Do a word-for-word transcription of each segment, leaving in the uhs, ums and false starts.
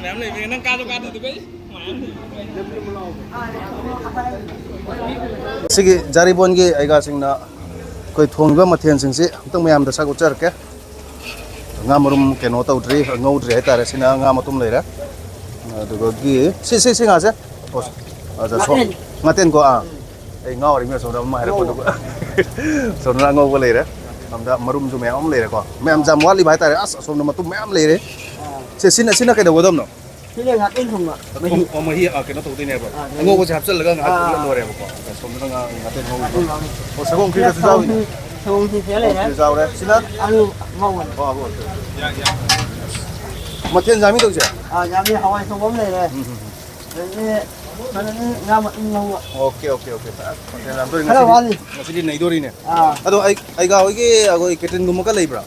ꯃꯌꯥꯝ ꯂꯩꯕꯅꯦ, ꯅꯪ ꯀꯥꯗꯣ ꯀꯥꯗꯣ ꯑꯗꯨꯒ ꯑꯩ ꯁꯤꯒꯤ ꯖꯥꯔꯤꯕꯣꯟꯒꯤ ꯑꯩꯒꯥꯁꯤꯡꯅ ꯑꯩꯈꯣꯏ ꯊꯣꯡꯉꯤꯕ ꯃꯊꯦꯜꯁꯤꯡꯁꯤ ꯑꯃꯨꯛꯇꯪ ꯃꯌꯥꯝꯗ ꯁꯛ ꯎꯠꯆꯔꯛꯀꯦ꯫ ꯉꯥ ꯃꯔꯨꯝ ꯀꯩꯅꯣ ꯇꯧꯗ꯭ꯔꯤ, ꯉꯧꯗ꯭ꯔꯤ ꯍꯥꯏꯇꯥꯔꯦ꯫ ꯁꯤꯅ ꯉꯥ ꯃꯇꯨꯝ ꯂꯩꯔꯦ꯫ ꯑꯗꯨꯗꯒꯤ ꯁꯤ, ꯁꯤ, ꯁꯤ ꯉꯥꯁꯦ꯫ ꯑꯣ, ꯑꯗ ꯁꯣ-, ꯉꯥꯇꯦꯟ꯫ ꯉꯥꯇꯦꯟꯀꯣ, ꯑꯥ꯫ ꯑꯩ ꯉꯥꯎꯔꯤꯃꯤ ꯑꯁꯣꯝꯗ ꯑꯃ ꯍꯥꯏꯔꯛꯄꯗꯨꯒ꯫ ꯁꯣꯝꯗ ꯑꯉꯧꯕ ꯂꯩꯔꯦ꯫ ꯁꯣꯝꯗ ꯃꯔꯨꯝꯁꯨ ꯃꯌꯥꯝ ꯑꯃ ꯂꯩꯔꯦꯀꯣ꯫ ꯃꯌꯥꯝꯁꯦ ꯌꯥꯝ ꯋꯥꯠꯂꯤꯕ ꯍꯥꯏꯇꯥꯔꯦ꯫ ꯑꯁ, ꯑꯁꯣꯝꯗ ꯃꯇꯨꯝ ꯃꯌꯥꯝ ꯂꯩꯔꯦ꯫ ꯁꯦ, ꯁꯤꯅ, ꯁꯤꯅ ꯀꯩꯗꯧꯒꯗꯕꯅꯣ? ꯁꯤꯅ ꯉꯥꯇꯦꯟ ꯊꯣꯡꯕ꯫ ꯃꯍꯤ꯫ ꯑꯣ, ꯑꯣ, ꯃꯍꯤ, ꯑꯥ, ꯀꯩꯅꯣ ꯇꯧꯗꯣꯏꯅꯦꯕ꯫ ꯑꯥ, ꯃꯍꯤ꯫ ꯑꯉꯧꯕꯁꯦ ꯍꯥꯞꯆꯤꯜꯂꯒ ꯉꯥꯏꯍꯥꯛ ꯑꯥ꯫ ꯐꯨꯠꯂ ꯂꯣꯏꯔꯦꯕ꯫ ꯁꯣꯝꯗꯅ ꯉꯥ-, ꯉꯥꯇꯦꯟ ꯉꯧꯕꯗꯣ꯫ ꯉꯥꯇꯦꯟ ꯉꯧꯕ꯫ ꯑꯣ, ꯁꯒꯣꯝ ꯈꯦꯔꯁꯨ ꯌꯥꯎꯔꯤꯅꯦ꯫ ꯁꯒꯣꯝ ꯈꯦꯔ ꯂꯩꯔꯦ꯫ ꯁꯒꯣꯝ ꯈꯦꯔ ꯌꯥꯎꯔꯦ꯫ ꯁꯤꯅ? ꯑꯂꯨ ꯉꯧꯕꯅꯦ꯫ ꯑꯣ, ꯑꯂꯨ꯫ ꯃꯊꯦꯜ ꯌꯥꯝꯃꯤ ꯇꯧꯔꯤꯁꯦ? ꯑꯥ, ꯌꯥꯝꯃꯤ꯫ ꯍꯋꯥꯏ ꯊꯣꯡꯕ ꯑꯃ ꯂꯩꯔꯦ꯫ ꯎꯝ, ꯎꯝ, ꯎꯝ꯫ ꯑꯗꯒꯤ ꯀꯩꯅꯣꯅꯤ, ꯉꯥ ꯃꯇꯨꯝ ꯉꯧꯕ꯫ Okay, okay, okay. ꯐꯖꯅ ꯃꯊꯦꯜ ꯌꯥꯝ ꯇꯧꯔꯤ ꯈꯔ ꯉꯁꯤꯗꯤ꯫ ꯋꯥꯠꯂꯤ꯫ ꯉꯁꯤꯗꯤ ꯅꯩꯗꯣꯔꯤꯅꯦ꯫ ꯑꯥ꯫ ꯑꯗꯣ ꯑꯩ, ꯑꯩꯒꯥ ꯍꯣꯏꯒꯤ ꯑꯩꯈꯣꯏ ꯀꯦꯇꯔꯤꯟꯒꯨꯝꯕꯒ ꯂꯩꯕ꯭ꯔꯥ?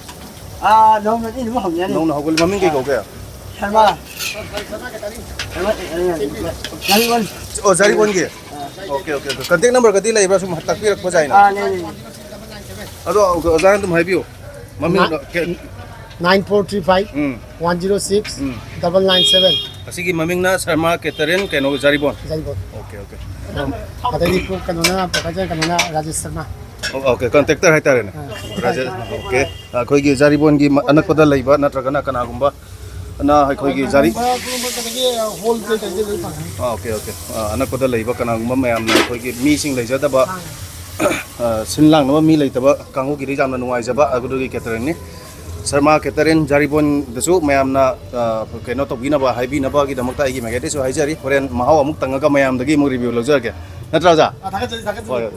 ꯑꯥ, ꯅꯧꯅꯗꯤ ꯑꯗꯨꯝ ꯍꯧꯅꯔꯤ꯫ ꯅꯧꯅ ꯍꯧꯒꯠꯂꯤ꯫ ꯃꯃꯤꯡ ꯀꯩ ꯀꯧꯒꯦ? ꯁꯔꯃ꯫ ꯁꯔꯃ, ꯖꯥꯔꯤꯕꯣꯟ꯫ ꯑꯣ, ꯖꯥꯔꯤꯕꯣꯟꯒꯤ? ꯑꯥ꯫ Okay, okay, okay. ꯀꯟꯇꯦꯛ ꯅꯝꯕꯔꯒꯗꯤ ꯂꯩꯕ꯭ꯔꯥ? ꯁꯨꯝ ꯇꯥꯛꯄꯤꯔꯛꯄ ꯌꯥꯏꯅ꯫ ꯑꯥ, ꯂꯩ, ꯂꯩ, ꯂꯩ꯫ ꯑꯗꯣ ꯑꯣꯖꯥꯅ ꯑꯗꯨꯝ ꯍꯥꯏꯕꯤꯌꯨ꯫ ꯃꯃꯤꯡ ꯅꯥ-, ꯀꯦ-, nine four three five, ꯎꯝ꯫ One zero six, ꯎꯝ꯫ Double nine seven꯫ ꯑꯁꯤꯒꯤ ꯃꯃꯤꯡꯅ ꯁꯔꯃ ꯀꯦꯇꯔꯤꯟ, ꯀꯩꯅꯣ, ꯖꯥꯔꯤꯕꯣꯟ꯫ ꯖꯥꯔꯤꯕꯣꯟ꯫ Okay, okay. ꯑꯗꯩꯗꯤ ꯄꯨ-, ꯀꯩꯅꯣꯅ, ꯄ꯭ꯔꯣꯐꯦꯁꯔ ꯀꯩꯅꯣꯅ ꯔꯥꯖꯦꯁ ꯁꯔꯃ꯫ ꯑꯣ, ꯑꯣꯀꯦ, ꯀꯟꯇ꯭ꯔꯦꯛꯇꯔ ꯍꯥꯏꯇꯥꯔꯦꯅꯦ꯫ ꯑꯥ꯫ ꯔꯥꯖꯦꯁ, ꯑꯣꯀꯦ꯫ ꯑꯩꯈꯣꯏꯒꯤ ꯖꯥꯔꯤꯕꯣꯟꯒꯤ ꯃ-, ꯑꯅꯛꯄꯗ ꯂꯩꯕ ꯅꯠꯇ꯭ꯔꯒꯅ ꯀꯅꯥꯒꯨꯝꯕ ꯑꯅ ꯑꯩꯈꯣꯏꯒꯤ ꯖꯥꯔꯤ-, ꯀꯩꯅꯣꯒꯨꯝꯕ, ꯀꯩꯅꯣꯒꯤ ꯍꯣꯜ ꯀꯩ ꯀꯩꯗꯤ ꯂꯣꯏ ꯐꯪꯉꯅꯤ꯫ ꯑꯥ, ꯑꯣꯀꯦ, ꯑꯣꯀꯦ꯫ ꯑꯥ, ꯑꯅꯛꯄꯗ ꯂꯩꯕ ꯀꯅꯥꯒꯨꯝꯕ ꯃꯌꯥꯝꯅ ꯑꯩꯈꯣꯏꯒꯤ ꯃꯤꯁꯤꯡ ꯂꯩꯖꯗꯕ, ꯑꯥ, ꯁꯤꯟ ꯂꯥꯡꯅꯕ ꯃꯤ ꯂꯩꯇꯕ ꯀꯥꯡꯕꯨꯒꯤꯗꯤ ꯌꯥꯝꯅ ꯅꯨꯡꯉꯥꯏꯖꯕ ꯑꯗꯨꯒꯤ ꯀꯦꯇꯔꯤꯡꯅꯤ꯫ ꯁꯔꯃꯥ ꯀꯦꯇꯔꯤꯡ ꯖꯥꯔꯤꯕꯣꯟꯗꯁꯨ ꯃꯌꯥꯝꯅ, ꯑꯥ, ꯀꯩꯅꯣ ꯇꯧꯕꯤꯅꯕ, ꯍꯥꯏꯕꯤꯅꯕꯒꯤꯗꯃꯛꯇ ꯑꯩꯒꯤ ꯃꯥꯏꯀꯩꯗꯒꯤꯁꯨ ꯍꯥꯏꯖꯔꯤ꯫ ꯍꯣꯔꯦꯟ ꯃꯍꯥꯎ ꯑꯃꯨꯛ ꯇꯪꯉꯒ ꯃꯌꯥꯝꯗꯒꯤ ꯑꯃꯨꯛ ꯔꯤꯚꯤꯌꯨ ꯂꯧꯖꯔꯒꯦ꯫ ꯅꯠꯇ꯭ꯔꯥ, ꯑꯣꯖꯥ? ꯑꯥ, ꯊꯥꯒꯠꯆꯔꯤ, ꯊꯥꯒꯠꯆꯔꯤ꯫ ꯍꯣꯏ, ꯍꯣꯏ꯫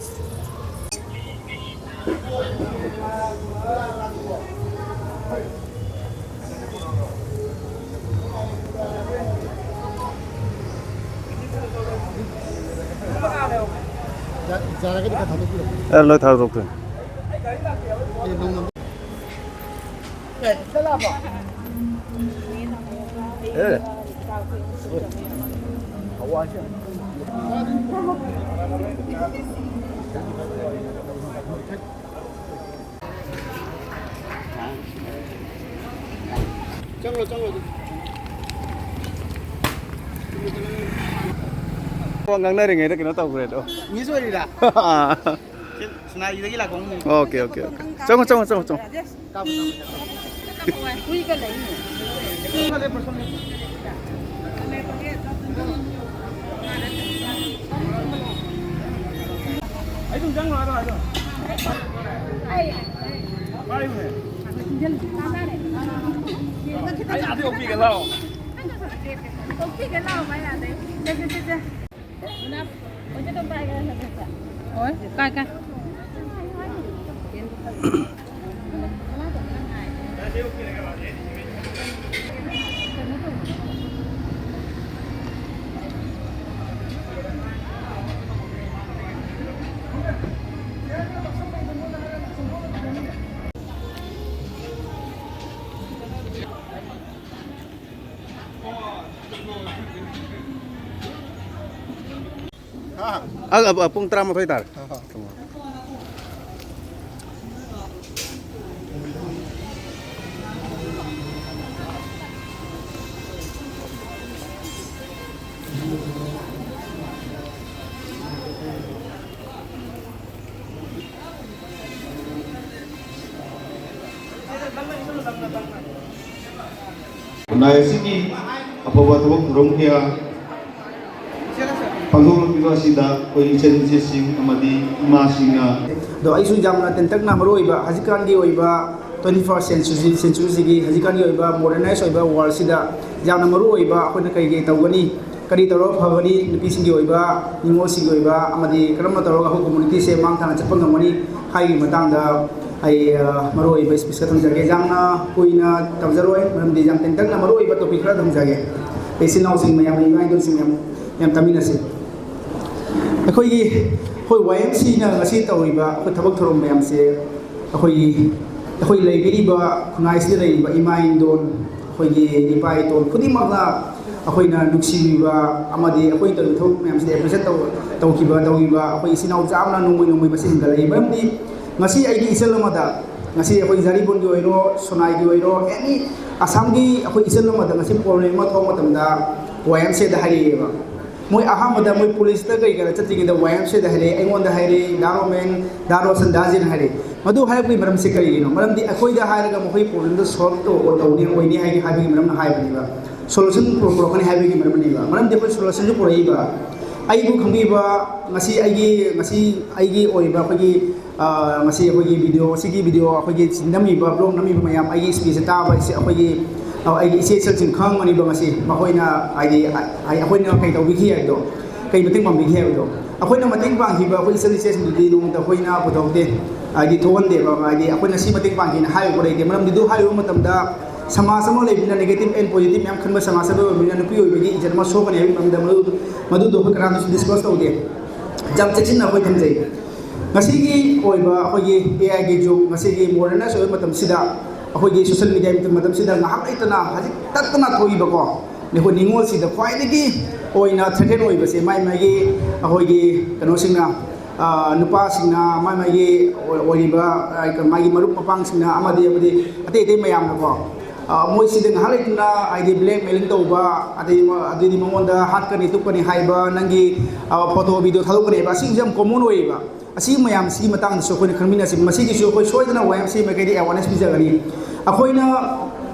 ꯌꯥꯔꯒꯗꯤ ꯈꯔ ꯊꯥꯗꯣꯛꯄꯤꯔꯣ꯫ ꯑꯦ, ꯂꯣꯏ ꯊꯥꯗꯣꯛꯇꯣꯏꯅꯤ꯫ ꯑꯦ, ꯅꯪ, ꯅꯪ꯫ ꯑꯦ꯫ ꯍꯋꯥꯏꯁꯦ꯫ ꯆꯪꯂꯣ, ꯆꯪꯂꯣ ꯑꯗꯨꯝ꯫ ꯋꯥ ꯉꯥꯡꯅꯔꯤꯉꯩꯗ ꯀꯩꯅꯣ ꯇꯧꯈ꯭ꯔꯦ ꯑꯗꯣ꯫ ꯃꯤꯁ ꯑꯣꯏꯔꯤꯔꯥ? ꯁꯤꯅꯥꯔꯤꯗꯒꯤ ꯂꯥꯛꯄ ꯑꯃꯅꯤ꯫ Okay, okay, okay. ꯆꯪꯉꯣ, ꯆꯪꯉꯣ, ꯆꯪꯉꯣ, ꯆꯪꯉꯣ꯫ ꯇꯥꯕ꯭ꯔꯣ, ꯇꯥꯕ꯭ꯔꯣ? ꯍꯨꯏꯒ ꯂꯩꯅꯦ꯫ ꯑꯩ ꯑꯗꯨꯝ ꯆꯪꯉꯣ ꯍꯥꯏꯔꯣ, ꯍꯥꯏꯔꯣ꯫ ꯄꯥꯏꯌꯨꯅꯦ꯫ ꯑꯩ ꯑꯗꯨ ꯑꯣꯛꯄꯤꯒꯦ ꯂꯥꯛꯑꯣ꯫ ꯑꯣꯛꯄꯤꯒꯦ ꯂꯥꯛꯑꯣ ꯚꯥꯏ ꯑꯗꯩ꯫ ꯆꯠꯁꯦ, ꯆꯠꯁꯦ꯫ ꯍꯣꯏ, ꯀꯥꯏ, ꯀꯥꯏ꯫ ꯑ, ꯑ, ꯄꯨꯡ ꯇꯔꯥꯃꯥꯊꯣꯏ ꯇꯥꯔꯦ꯫ ꯈꯨꯟꯅꯥꯏ ꯑꯁꯤꯒꯤ ꯑꯐꯕ ꯊꯕꯛ ꯊꯧꯔꯝ ꯀꯌꯥ ꯄꯥꯡꯊꯣꯛꯂꯛꯂꯤꯕ ꯑꯁꯤꯗ ꯑꯩꯈꯣꯏ ꯏꯆꯟ ꯏꯆꯦꯁꯤꯡ ꯑꯃꯗꯤ ꯏꯃꯥꯁꯤꯡꯅ ꯑꯗꯣ ꯑꯩꯁꯨ ꯌꯥꯝꯅ ꯇꯦꯟꯇꯛꯅ ꯃꯔꯨꯑꯣꯏꯕ ꯍꯧꯖꯤꯛꯀꯥꯟꯒꯤ ꯑꯣꯏꯕ twenty first century, centuryꯁꯤꯒꯤ ꯍꯧꯖꯤꯛꯀꯥꯟꯒꯤ ꯑꯣꯏꯕ modernized ꯑꯣꯏꯕ worldꯁꯤꯗ ꯌꯥꯝꯅ ꯃꯔꯨꯑꯣꯏꯕ ꯑꯩꯈꯣꯏꯅ ꯀꯔꯤ ꯀꯔꯤ ꯇꯧꯒꯅꯤ, ꯀꯔꯤ ꯇꯧꯔꯒ ꯐꯒꯅꯤ, ꯅꯨꯄꯤꯁꯤꯡꯒꯤ ꯑꯣꯏꯕ, ꯅꯤꯉꯣꯜꯁꯤꯡꯒꯤ ꯑꯣꯏꯕ, ꯑꯃꯗꯤ ꯀꯔꯝꯅ ꯇꯧꯔꯒ ꯑꯩꯈꯣꯏ communityꯁꯦ ꯃꯥꯡ ꯊꯥꯅ ꯆꯠꯄ ꯉꯝꯒꯅꯤ ꯍꯥꯏꯕꯒꯤ ꯃꯇꯥꯡꯗ ꯑꯩ, ꯑ, ꯃꯔꯨꯑꯣꯏꯕ speech ꯈꯔ ꯊꯝꯖꯒꯦ꯫ ꯌꯥꯝꯅ ꯀꯨꯏꯅ ꯇꯝꯖꯔꯣꯏ, ꯃꯔꯝꯗꯤ ꯌꯥꯝ ꯇꯦꯟꯇꯛꯅ ꯃꯔꯨꯑꯣꯏꯕ topic ꯈꯔ ꯊꯝꯖꯒꯦ꯫ ꯑꯩ ꯏꯆꯤꯟ ꯏꯅꯥꯎꯁꯤꯡ ꯃꯌꯥꯝ, ꯏꯃꯥ ꯏꯟꯗꯣꯜꯁꯤꯡ ꯃꯌꯥꯝ, ꯌꯥꯝ ꯇꯥꯃꯤꯟꯅꯁꯤ꯫ ꯑꯩꯈꯣꯏꯒꯤ, ꯑꯩꯈꯣꯏ ꯋꯥꯏ ꯑꯦꯝ ꯁꯤꯅ ꯉꯁꯤ ꯇꯧꯔꯤꯕ ꯑꯩꯈꯣꯏ ꯊꯕꯛ ꯊꯧꯔꯝ ꯃꯌꯥꯝꯁꯦ ꯑꯩꯈꯣꯏꯒꯤ, ꯑꯩꯈꯣꯏ ꯂꯩꯕꯤꯔꯤꯕ ꯈꯨꯟꯅꯥꯏꯁꯤꯗ ꯂꯩꯔꯤꯕ ꯏꯃꯥ ꯏꯟꯗꯣꯜ, ꯑꯩꯈꯣꯏꯒꯤ ꯏꯄꯥ ꯏꯇꯣꯜ ꯈꯨꯗꯤꯡꯃꯛꯅ ꯑꯩꯈꯣꯏꯅ ꯅꯨꯡꯁꯤꯕꯤꯕ ꯑꯃꯗꯤ ꯑꯩꯈꯣꯏ ꯇꯧꯔꯤꯕ ꯊꯕꯛ ꯃꯌꯥꯝꯁꯤꯗ ꯑꯦꯄ꯭ꯔꯤꯁꯤꯌꯦꯠ ꯇꯧ ꯇꯧꯈꯤꯕ ꯇꯧꯈꯤꯕ ꯑꯩꯈꯣꯏ ꯏꯆꯤꯟ ꯏꯅꯥꯎ ꯌꯥꯝꯅ ꯅꯣꯡꯃꯩ ꯅꯣꯡꯃꯩ ꯃꯁꯤꯡ ꯍꯦꯟꯒꯠꯂꯛꯏ꯫ ꯃꯔꯝꯗꯤ ꯉꯁꯤ ꯑꯩꯒꯤ ꯏꯆꯜ ꯑꯃꯗ, ꯉꯁꯤ ꯑꯩꯈꯣꯏ ꯖꯥꯔꯤꯕꯣꯟꯒꯤ ꯑꯣꯏꯔꯣ, ꯁꯣꯅꯥꯏꯒꯤ ꯑꯣꯏꯔꯣ, ꯑꯦꯅꯤ ꯑꯁꯥꯝꯒꯤ ꯑꯩꯈꯣꯏ ꯏꯆꯜ ꯑꯃꯗ ꯉꯁꯤ ꯄ꯭ꯔꯣꯕ꯭ꯂꯦꯝ ꯑꯃ ꯊꯣꯛꯄ ꯃꯇꯝꯗ ꯋꯥꯏ ꯑꯦꯝ ꯁꯤꯗ ꯍꯥꯏꯔꯛꯑꯦꯕ꯫ ꯃꯣꯏ ꯑꯍꯥꯟꯕꯗ ꯃꯣꯏ ꯄꯨꯂꯤꯁꯇ ꯀꯩ ꯀꯔꯥ ꯆꯠꯇ꯭ꯔꯤꯉꯩꯗ ꯋꯥꯏ ꯑꯦꯝ ꯁꯤꯗ ꯍꯥꯏꯔꯛꯑꯦ, ꯑꯩꯉꯣꯟꯗ ꯍꯥꯏꯔꯛꯑꯦ, "ꯗꯥ ꯔꯣꯃꯦꯟ, ꯗꯥ ꯔꯣꯁꯟ, ꯗꯥ ꯖꯤꯟ" ꯍꯥꯏꯔꯛꯑꯦ꯫ ꯃꯗꯨ ꯍꯥꯏꯔꯛꯄꯒꯤ ꯃꯔꯝꯁꯤ ꯀꯔꯤꯒꯤꯅꯣ? ꯃꯔꯝꯗꯤ ꯑꯩꯈꯣꯏꯗ ꯍꯥꯏꯔꯒ ꯃꯈꯣꯏ ꯄ꯭ꯔꯣꯕ꯭ꯂꯦꯝꯗꯣ ꯁꯣꯜꯕ ꯇꯧ ꯇꯧꯅꯤ ꯑꯣꯏꯅꯤ ꯍꯥꯏ ꯍꯥꯏꯕꯒꯤ ꯃꯔꯝꯅ ꯍꯥꯏꯕꯅꯦꯕ꯫ ꯁꯣꯂꯨꯁꯟ ꯄꯨꯔꯛꯀꯅꯤ ꯍꯥꯏꯕꯒꯤ ꯃꯔꯝꯅꯦꯕ꯫ ꯃꯔꯝꯗꯤ ꯑꯩꯈꯣꯏ ꯁꯣꯂꯨꯁꯟꯁꯨ ꯄꯨꯔꯛꯏꯕ꯫ ꯑꯩꯕꯨ ꯈꯪꯕꯤꯕ, ꯉꯁꯤ ꯑꯩꯒꯤ ꯉꯁꯤ ꯑꯩꯒꯤ ꯑꯣꯏꯕ ꯑꯩꯈꯣꯏꯒꯤ, ꯑ, ꯉꯁꯤ ꯑꯩꯈꯣꯏꯒꯤ ꯚꯤꯗꯤꯑꯣ, ꯁꯤꯒꯤ ꯚꯤꯗꯤꯑꯣ ꯑꯩꯈꯣꯏꯒꯤ ꯅꯝꯃꯤꯕ, ꯕ꯭ꯂꯣꯒ ꯅꯝꯃꯤꯕ ꯃꯌꯥꯝ, ꯑꯩꯒꯤ ꯁ꯭ꯄꯤꯁꯁꯦ ꯇꯥꯕ ꯏꯆꯦ, ꯑꯩꯈꯣꯏꯒꯤ, ꯑ, ꯑꯩꯒꯤ ꯏꯆꯦ ꯏꯆꯜꯁꯤꯡ ꯈꯪꯉꯝꯒꯅꯤꯕ ꯉꯁꯤ꯫ ꯃꯈꯣꯏꯅ ꯍꯥꯏꯗꯤ, ꯑ, ꯍꯥꯏꯗꯤ ꯑꯩꯈꯣꯏꯅ ꯀꯩ ꯇꯧꯕꯤꯈꯤ ꯍꯥꯏꯕꯗꯣ, ꯀꯩ ꯃꯇꯦꯡ ꯄꯥꯡꯕꯤꯈꯤ ꯍꯥꯏꯕꯗꯣ꯫ ꯑꯩꯈꯣꯏꯅ ꯃꯇꯦꯡ ꯄꯥꯡꯈꯤꯕ ꯑꯩꯈꯣꯏ ꯏꯆꯜ ꯏꯆꯦꯁꯤꯡꯗꯨꯗꯤ ꯅꯣꯡꯃꯇ ꯑꯩꯈꯣꯏꯅ ꯄꯨꯊꯣꯛꯇꯦ, ꯍꯥꯏꯗꯤ ꯊꯣꯛꯍꯟꯗꯦꯕ, ꯍꯥꯏꯗꯤ ꯑꯩꯈꯣꯏꯅ ꯁꯤ ꯃꯇꯦꯡ ꯄꯥꯡꯈꯤꯅ ꯍꯥꯏꯔꯨꯕ ꯂꯩꯇꯦ꯫ ꯃꯔꯝꯗꯤ ꯑꯗꯨ ꯍꯥꯏꯔꯨꯕ ꯃꯇꯝꯗ ꯁꯃꯥꯖ ꯑꯃ ꯂꯩꯕꯅꯤꯅ, negative and positive ꯃꯌꯥꯝ ꯈꯟꯕ ꯁꯃꯥꯖ ꯑꯃ ꯑꯣꯏꯕꯅꯤꯅ, ꯅꯨꯄꯤ ꯑꯣꯏꯕꯒꯤ ꯏꯖꯠ ꯑꯃ ꯁꯣꯛꯀꯅꯤ ꯍꯥꯏꯕꯒꯤ ꯃꯔꯝꯗ ꯃꯗꯨ, ꯃꯗꯨꯗꯣ ꯑꯩꯈꯣꯏ ꯀꯅꯥꯝꯇꯁꯨ ꯗꯤꯁꯀꯁ ꯇꯧꯗꯦ꯫ ꯌꯥꯝ ꯆꯦꯛꯁꯤꯟꯅ ꯑꯩꯈꯣꯏ ꯊꯝꯖꯩ꯫ ꯉꯁꯤꯒꯤ ꯑꯣꯏꯕ ꯑꯩꯈꯣꯏꯒꯤ ꯑꯦ ꯑꯥꯏꯒꯤ ꯖꯨꯒ, ꯉꯁꯤꯒꯤ ꯃꯣꯗꯔꯅꯥꯏꯖ ꯑꯣꯏꯕ ꯃꯇꯝꯁꯤꯗ, ꯑꯩꯈꯣꯏꯒꯤ ꯁꯣꯁꯤꯌꯦꯜ ꯃꯤꯗꯤꯌꯥꯒꯤ ꯃꯇꯝꯁꯤꯗ ꯉꯥꯏꯍꯥꯛ ꯂꯩꯇꯅ ꯍꯧꯖꯤꯛ ꯇꯠꯇꯅ ꯊꯣꯛꯏꯕꯀꯣ, ꯑꯩꯈꯣꯏ ꯅꯤꯡꯉꯣꯜꯁꯤꯗ ꯈ꯭ꯋꯥꯏꯗꯒꯤ ꯑꯣꯏꯅ ꯊ꯭ꯔꯦꯇꯦꯟ ꯑꯣꯏꯕꯁꯦ ꯃꯥꯏ ꯃꯥꯏꯒꯤ ꯑꯩꯈꯣꯏꯒꯤ ꯀꯩꯅꯣꯁꯤꯡꯅ, ꯑ, ꯅꯨꯄꯥꯁꯤꯡꯅ ꯃꯥꯏ ꯃꯥꯏꯒꯤ ꯑꯣꯏ-, ꯑꯣꯏꯔꯤꯕ, ꯑ, ꯃꯥꯒꯤ ꯃꯔꯨꯞ ꯃꯄꯥꯡꯁꯤꯡꯅ ꯑꯃꯗꯤ, ꯑꯃꯗꯤ ꯑꯇꯩ ꯑꯇꯩ ꯃꯌꯥꯝꯅꯀꯣ, ꯑ, ꯃꯣꯏꯁꯤꯗ ꯉꯥꯏꯍꯥꯛ ꯂꯩꯇꯅ ꯍꯥꯏꯗꯤ ꯕ꯭ꯂꯦꯛꯃꯦꯂꯤꯡ ꯇꯧꯕ, ꯑꯗꯩ ꯃ-, ꯑꯗꯩꯗꯤ ꯃꯉꯣꯟꯗ ꯍꯥꯠꯀꯅꯤ ꯇꯨꯞꯀꯅꯤ ꯍꯥꯏꯕ, ꯅꯪꯒꯤ, ꯑ, ꯐꯣꯇꯣ ꯚꯤꯗꯤꯑꯣ ꯊꯥꯗꯣꯛꯀꯅꯤ ꯍꯥꯏꯕ, ꯑꯁꯤꯒꯨꯝꯕꯁꯦ ꯌꯥꯝ ꯀꯣꯃꯟ ꯑꯣꯏꯌꯦꯕ꯫ ꯑꯁꯤꯒꯤ ꯃꯌꯥꯝꯁꯤꯒꯤ ꯃꯇꯥꯡꯗꯁꯨ ꯑꯩꯈꯣꯏꯅ ꯈꯪꯃꯤꯟꯅꯁꯤ꯫ ꯃꯁꯤꯒꯤꯁꯨ ꯑꯩꯈꯣꯏ ꯁꯣꯏꯗꯅ ꯋꯥꯏ ꯑꯦꯝ ꯁꯤ ꯃꯥꯏꯀꯩꯗꯒꯤ ꯑꯦꯋꯥꯔꯅꯦꯁ ꯄꯤꯖꯒꯅꯤ꯫ ꯑꯩꯈꯣꯏꯅ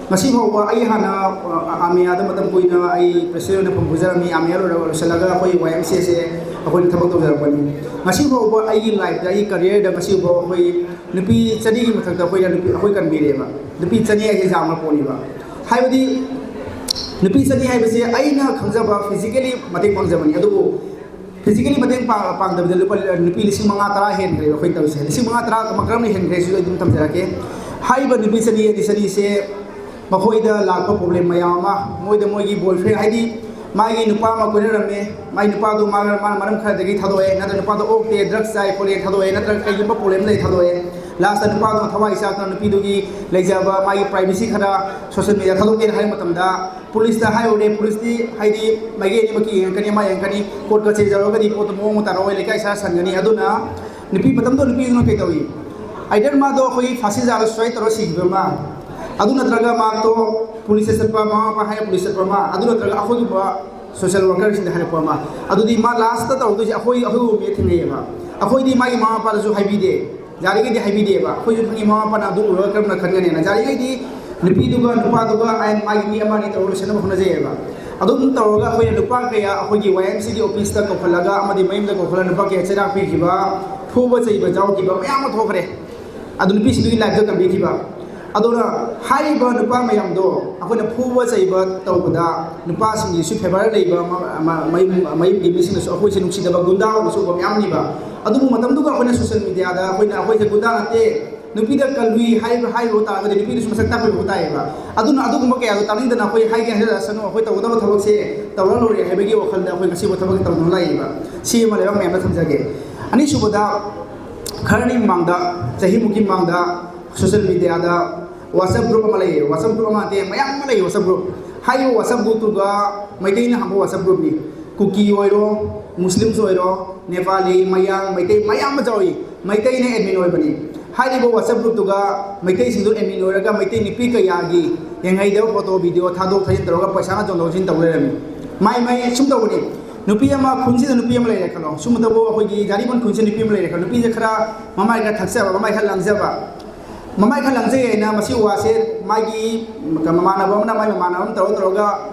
ꯉꯁꯤ ꯐꯥꯎꯕ, ꯑꯩ ꯍꯥꯟꯅ, ꯑ, ꯑꯥꯃꯤꯌꯥꯗ ꯃꯇꯝ ꯀꯨꯏꯅ ꯑꯩ ꯄ꯭ꯔꯦꯁꯤꯗꯦꯟ ꯑꯣꯏꯅ ꯐꯝ ꯄꯨꯖꯔꯝꯃꯤ꯫ ꯑꯥꯃꯤꯌꯥ ꯂꯣꯏꯔ-, ꯂꯣꯏꯁꯤꯜꯂꯒ ꯑꯩꯈꯣꯏ ꯋꯥꯏ ꯑꯦꯝ ꯁꯤ ꯑꯦꯁꯦ ꯑꯩꯈꯣꯏꯅ ꯊꯕꯛ ꯇꯧꯖꯔꯛꯄꯅꯤ꯫ ꯉꯁꯤ ꯐꯥꯎꯕ ꯑꯩꯒꯤ ꯂꯥꯏꯐꯇ, ꯑꯩꯒꯤ ꯀꯔꯤꯌꯔꯗ ꯉꯁꯤ ꯐꯥꯎꯕ ꯑꯩꯈꯣꯏ ꯅꯨꯄꯤ ꯆꯅꯤꯒꯤ ꯃꯊꯛꯇ ꯑꯩꯈꯣꯏꯅ ꯅꯨꯄꯤ, ꯑꯩꯈꯣꯏ ꯀꯟꯕꯤꯔꯦꯕ꯫ ꯅꯨꯄꯤ ꯆꯅꯤ ꯍꯥꯏꯁꯦ ꯌꯥꯝꯅ ꯄꯣꯠꯅꯦꯕ꯫ ꯍꯥꯏꯕꯗꯤ ꯅꯨꯄꯤ ꯆꯅꯤ ꯍꯥꯏꯕꯁꯦ ꯑꯩꯅ ꯈꯪꯖꯕ ꯐꯤꯖꯤꯀꯦꯂꯤ ꯃꯇꯦꯡ ꯄꯥꯡꯖꯕꯅꯤ, ꯑꯗꯨꯕꯨ ꯐꯤꯖꯤꯀꯦꯂꯤ ꯃꯇꯦꯡ ꯄꯥꯡ-, ꯄꯥꯡꯗꯕꯗ ꯂꯨꯄꯥ, ꯅꯨꯄꯤ ꯂꯤꯁꯤꯡ ꯃꯉꯥ ꯇꯔꯥ ꯍꯦꯟꯈ꯭ꯔꯦꯕ ꯑꯩꯈꯣꯏꯅ ꯇꯧꯔꯤꯁꯦ꯫ ꯂꯤꯁꯤꯡ ꯃꯉꯥ ꯇꯔꯥ ꯀꯔꯝꯅ ꯍꯦꯟꯈ꯭ꯔꯦ ꯁꯤꯁꯨ ꯑꯩ ꯑꯗꯨꯝ ꯊꯝꯖꯔꯛꯀꯦ꯫ ꯍꯥꯏꯔꯤꯕ ꯅꯨꯄꯤ ꯆꯅꯤ ꯑꯗꯤ ꯆꯅꯤꯁꯦ ꯃꯈꯣꯏꯗ ꯂꯥꯛꯄ ꯄ꯭ꯔꯣꯕ꯭ꯂꯦꯝ ꯃꯌꯥꯝ ꯑꯃ, ꯃꯣꯏꯗ ꯃꯣꯏꯒꯤ ꯕꯣꯏꯐ꯭ꯔꯦꯟ, ꯍꯥꯏꯗꯤ ꯃꯥꯒꯤ ꯅꯨꯄꯥ ꯑꯃ ꯀꯣꯏꯅꯔꯝꯃꯦ, ꯃꯥꯒꯤ ꯅꯨꯄꯥꯗꯣ ꯃꯥꯅ, ꯃꯥꯅ ꯃꯔꯝ ꯈꯔꯗꯒꯤ ꯊꯥꯗꯣꯛꯑꯦ, ꯅꯠꯇ꯭ꯔꯒ ꯅꯨꯄꯥꯗꯣ ꯑꯣꯛꯇꯦ, ꯗ꯭ꯔꯒꯁ ꯆꯥꯏ ꯈꯣꯠꯂꯦ ꯊꯥꯗꯣꯛꯑꯦ, ꯅꯠꯇ꯭ꯔꯒ ꯀꯩꯒꯨꯝꯕ ꯄ꯭ꯔꯣꯕ꯭ꯂꯦꯝ ꯂꯩ ꯊꯥꯗꯣꯛꯑꯦ꯫ ꯂꯥꯁꯇ ꯅꯨꯄꯥꯗꯨꯅ ꯊꯋꯥꯏ ꯆꯥꯛꯇꯅ ꯅꯨꯄꯤꯗꯨꯒꯤ ꯂꯩꯖꯕ ꯃꯥꯒꯤ ꯄ꯭ꯔꯥꯏꯚꯦꯁꯤ ꯈꯔ ꯁꯣꯁꯤꯌꯦꯜ ꯃꯤꯗꯤꯌꯥ ꯊꯥꯗꯣꯛꯀꯦꯅ ꯍꯥꯏꯕ ꯃꯇꯝꯗ ꯄꯨꯂꯤꯁꯇ ꯍꯥꯏꯔꯨꯔꯦ, ꯄꯨꯂꯤꯁꯇꯤ ꯍꯥꯏꯗꯤ ꯃꯥꯏꯀꯩ ꯑꯅꯤꯃꯛꯀꯤ ꯌꯦꯡꯉꯛꯀꯅꯤ, ꯑꯃ ꯌꯦꯡꯉꯛꯀꯅꯤ, ꯀꯣꯔꯠ ꯀꯆꯦꯔꯤ ꯇꯧꯔꯒꯗꯤ ꯄꯣꯠꯇꯣ ꯃꯑꯣꯡ ꯑꯃ ꯇꯥꯔꯛꯑꯣꯏ, ꯂꯩꯀꯥꯏ ꯁꯥ ꯁꯟꯒꯅꯤ꯫ ꯑꯗꯨꯅ ꯅꯨꯄꯤ ꯃꯇꯝꯗꯣ ꯅꯨꯄꯤꯗꯨꯅ ꯀꯩ ꯇꯧꯏ? ꯑꯥꯏꯗꯔ ꯃꯥꯗꯣ ꯑꯩꯈꯣꯏꯒꯤ ꯐꯥꯁꯤ ꯖꯥꯗ ꯁꯨꯁꯥꯏꯠ ꯇꯧꯔ ꯁꯤꯈꯤꯕ ꯑꯃ, ꯑꯗꯨ ꯅꯠꯇ꯭ꯔꯒ ꯃꯥꯗꯣ ꯄꯨꯂꯤꯁꯇ ꯆꯠꯄ, ꯃꯃꯥ ꯃꯄꯥ ꯍꯥꯏꯔ ꯄꯨꯂꯤꯁꯇ ꯆꯠꯄ ꯑꯃ, ꯑꯗꯨ ꯅꯠꯇ꯭ꯔꯒ ꯑꯩꯈꯣꯏꯒꯨꯝꯕ ꯁꯣꯁꯤꯌꯦꯜ ꯋꯥꯔꯀꯔꯁꯤꯡꯗ ꯍꯥꯏꯔꯛꯄ ꯑꯃ꯫ ꯑꯗꯨꯗꯤ ꯃꯥ ꯂꯥꯁꯇ ꯇꯧꯔꯛꯇꯣꯏꯁꯦ ꯑꯩꯈꯣꯏ, ꯑꯩꯈꯣꯏꯒꯨꯝꯕ ꯃꯤ ꯊꯦꯡꯅꯩꯌꯦꯕ꯫ ꯑꯩꯈꯣꯏꯗꯤ ꯃꯥꯒꯤ ꯃꯃꯥ ꯃꯄꯥꯗꯁꯨ ꯍꯥꯏꯕꯤꯗꯦ, ꯌꯥꯔꯤꯈꯩꯗꯤ ꯍꯥꯏꯕꯤꯗꯦꯕ꯫ ꯑꯩꯈꯣꯏꯁꯨ ꯈꯪꯉꯤ ꯃꯃꯥ ꯃꯄꯥꯅ ꯑꯗꯨ ꯎꯔꯒ ꯀꯔꯝꯅ ꯈꯟꯒꯅꯤꯅ꯫ ꯌꯥꯔꯤꯈꯩꯗꯤ ꯅꯨꯄꯤꯗꯨꯒ ꯅꯨꯄꯥꯗꯨꯒ ꯑꯩ ꯃꯥꯒꯤ ꯃꯤ ꯑꯃ ꯑꯅꯤ ꯇꯧꯔꯒ ꯂꯣꯏꯁꯤꯟꯅꯕ ꯍꯣꯠꯅꯖꯩꯌꯦꯕ꯫ ꯑꯗꯨꯝ ꯇꯧꯔꯒ ꯑꯩꯈꯣꯏꯅ ꯅꯨꯄꯥ ꯀꯌꯥ ꯑꯩꯈꯣꯏꯒꯤ ꯋꯥꯏ ꯑꯦꯝ ꯁꯤꯒꯤ ꯑꯣꯐꯤꯁꯇ ꯀꯧꯈꯠꯂꯒ ꯑꯃꯗꯤ ꯃꯌꯨꯝꯗ ꯀꯧꯈꯠꯂꯒ ꯅꯨꯄꯥ ꯀꯌꯥ ꯆꯩꯔꯥꯛ ꯄꯤꯈꯤꯕ, ꯐꯨꯕ ꯆꯩꯕ ꯌꯥꯎꯈꯤꯕ ꯃꯌꯥꯝ ꯑꯃ ꯊꯣꯛꯈ꯭ꯔꯦ꯫ ꯑꯗꯨ ꯅꯨꯄꯤꯁꯤꯡꯗꯨꯒꯤ ꯂꯥꯏꯐꯇ ꯇꯝꯕꯤꯈꯤꯕ꯫ ꯑꯗꯨꯅ ꯍꯥꯏꯔꯤꯕ ꯅꯨꯄꯥ ꯃꯌꯥꯝꯗꯣ ꯑꯩꯈꯣꯏꯅ ꯐꯨꯕ ꯆꯩꯕ ꯇꯧꯕꯗ ꯅꯨꯄꯥꯁꯤꯡꯒꯤꯁꯨ ꯐꯦꯚꯔ ꯂꯩꯕ ꯑꯃ, ꯑꯃ, ꯃꯌꯨꯝ, ꯃꯌꯨꯝꯒꯤ ꯃꯤꯁꯤꯡꯅꯁꯨ ꯑꯩꯈꯣꯏꯁꯦ ꯅꯨꯡꯁꯤꯗꯕ ꯒꯨꯟꯗꯥ ꯑꯣꯏꯅꯁꯨ ꯎꯕ ꯃꯌꯥꯝꯅꯤꯕ꯫ ꯑꯗꯨꯕꯨ ꯃꯇꯝꯗꯨꯒ ꯑꯩꯈꯣꯏꯅ ꯁꯣꯁꯤꯌꯦꯜ ꯃꯤꯗꯤꯌꯥꯗ ꯑꯩꯈꯣꯏꯅ ꯑꯩꯈꯣꯏꯁꯦ ꯒꯨꯟꯗꯥ ꯅꯠꯇꯦ, ꯅꯨꯄꯤꯗ ꯀꯜꯂꯨꯏ ꯍꯥꯏꯕ, ꯍꯥꯏꯔꯨꯕ ꯇꯥꯔꯒꯗꯤ ꯅꯨꯄꯤꯗꯨꯁꯨ ꯃꯁꯛ ꯇꯥꯛꯄꯤꯕ ꯇꯥꯏꯌꯦꯕ꯫ ꯑꯗꯨꯅ ꯑꯗꯨꯒꯨꯝꯕ ꯀꯌꯥꯗꯣ ꯇꯥꯅꯤꯡꯗꯅ ꯑꯩꯈꯣꯏ ꯍꯥꯏꯒꯦ ꯍꯥꯏꯖꯔꯛꯁꯅꯨ, ꯑꯩꯈꯣꯏ ꯇꯧꯒꯗꯕ ꯊꯕꯛꯁꯦ ꯇꯧꯔ ꯂꯣꯏꯔꯦ ꯍꯥꯏꯕꯒꯤ ꯋꯥꯈꯜꯗ ꯑꯩꯈꯣꯏ ꯉꯁꯤꯕꯨ ꯊꯕꯛ ꯇꯧꯗꯨꯅ ꯂꯥꯛꯏꯕ꯫ ꯁꯤ ꯑꯃ ꯂꯩꯕꯥꯛ ꯃꯌꯥꯝꯗ ꯊꯝꯖꯒꯦ꯫ ꯑꯅꯤꯁꯨꯕꯗ, ꯈꯔꯅꯤ ꯃꯃꯥꯡꯗ, ꯆꯍꯤꯃꯨꯛꯀꯤ ꯃꯃꯥꯡꯗ ꯁꯣꯁꯤꯌꯦꯜ ꯃꯤꯗꯤꯌꯥꯗ WhatsApp ꯒ꯭ꯔꯨꯞ ꯑꯃ ꯂꯩꯌꯦ꯫ WhatsApp ꯒ꯭ꯔꯨꯞ ꯑꯃ ꯅꯠꯇꯦ, ꯃꯌꯥꯝ ꯑꯃ ꯂꯩꯌꯦ WhatsApp ꯒ꯭ꯔꯨꯞ꯫ ꯍꯥꯏꯔꯤꯕ WhatsApp ꯒ꯭ꯔꯨꯞꯇꯨꯒ ꯃꯩꯇꯩꯅ ꯍꯥꯡꯕ WhatsApp ꯒ꯭ꯔꯨꯞꯅꯤ꯫ ꯀꯨꯀꯤ ꯑꯣꯏꯔꯣ, ꯃꯨꯁꯂꯤꯝꯁ ꯑꯣꯏꯔꯣ, ꯅꯦꯄꯥꯂꯤ, ꯃꯌꯥꯡ, ꯃꯩꯇꯩ ꯃꯌꯥꯝ ꯑꯃ ꯌꯥꯎꯏ꯫ ꯃꯩꯇꯩꯅ ꯑꯦꯗꯃꯤꯟ ꯑꯣꯏꯕꯅꯤ꯫ ꯍꯥꯏꯔꯤꯕ WhatsApp ꯒ꯭ꯔꯨꯞꯇꯨꯒ ꯃꯩꯇꯩꯁꯤꯡꯗꯨ ꯑꯦꯗꯃꯤꯟ ꯑꯣꯏꯔꯒ ꯃꯩꯇꯩ ꯅꯨꯄꯤ ꯀꯌꯥꯒꯤ ꯌꯦꯡꯍꯩꯗꯕ ꯐꯣꯇꯣ, ꯚꯤꯗꯤꯑꯣ ꯊꯥꯗꯣꯛ ꯊꯥꯖꯤꯟ ꯇꯧꯔꯒ ꯄꯩꯁꯥꯅ ꯌꯣꯟꯊꯣꯛ ꯌꯣꯟꯁꯤꯟ ꯇꯧ ꯂꯩꯔꯝꯃꯤ꯫ ꯃꯥꯏ ꯃꯥꯏ ꯁꯨꯝ ꯇꯧꯕꯅꯤ꯫ ꯅꯨꯄꯤ ꯑꯃ ꯈꯨꯟꯁꯤꯗ ꯅꯨꯄꯤ ꯑꯃ ꯂꯩꯔꯦ ꯈꯜꯂꯣ꯫ ꯁꯨꯝꯕꯗꯕꯨ ꯑꯩꯈꯣꯏꯒꯤ ꯖꯥꯔꯤꯕꯟ ꯈꯨꯟꯁꯤꯗ ꯅꯨꯄꯤ ꯑꯃ ꯂꯩꯔꯦ ꯈꯜꯂꯣ꯫ ꯅꯨꯄꯤꯁꯦ ꯈꯔ ꯃꯃꯥꯏ ꯈꯔ ꯊꯛꯆꯕ, ꯃꯃꯥꯏ ꯈꯔ ꯂꯥꯡꯖꯕ꯫ ꯃꯃꯥꯏ ꯈꯔ ꯂꯥꯡꯖꯩ ꯍꯥꯏꯅ ꯃꯁꯤ ꯋꯥꯁꯦ ꯃꯥꯒꯤ ꯃꯃꯥꯟꯅꯕ ꯑꯃꯅ, ꯃꯥꯒꯤ ꯃꯃꯥꯟꯅꯕ ꯑꯃ ꯇꯧꯔ ꯇꯧꯔꯒ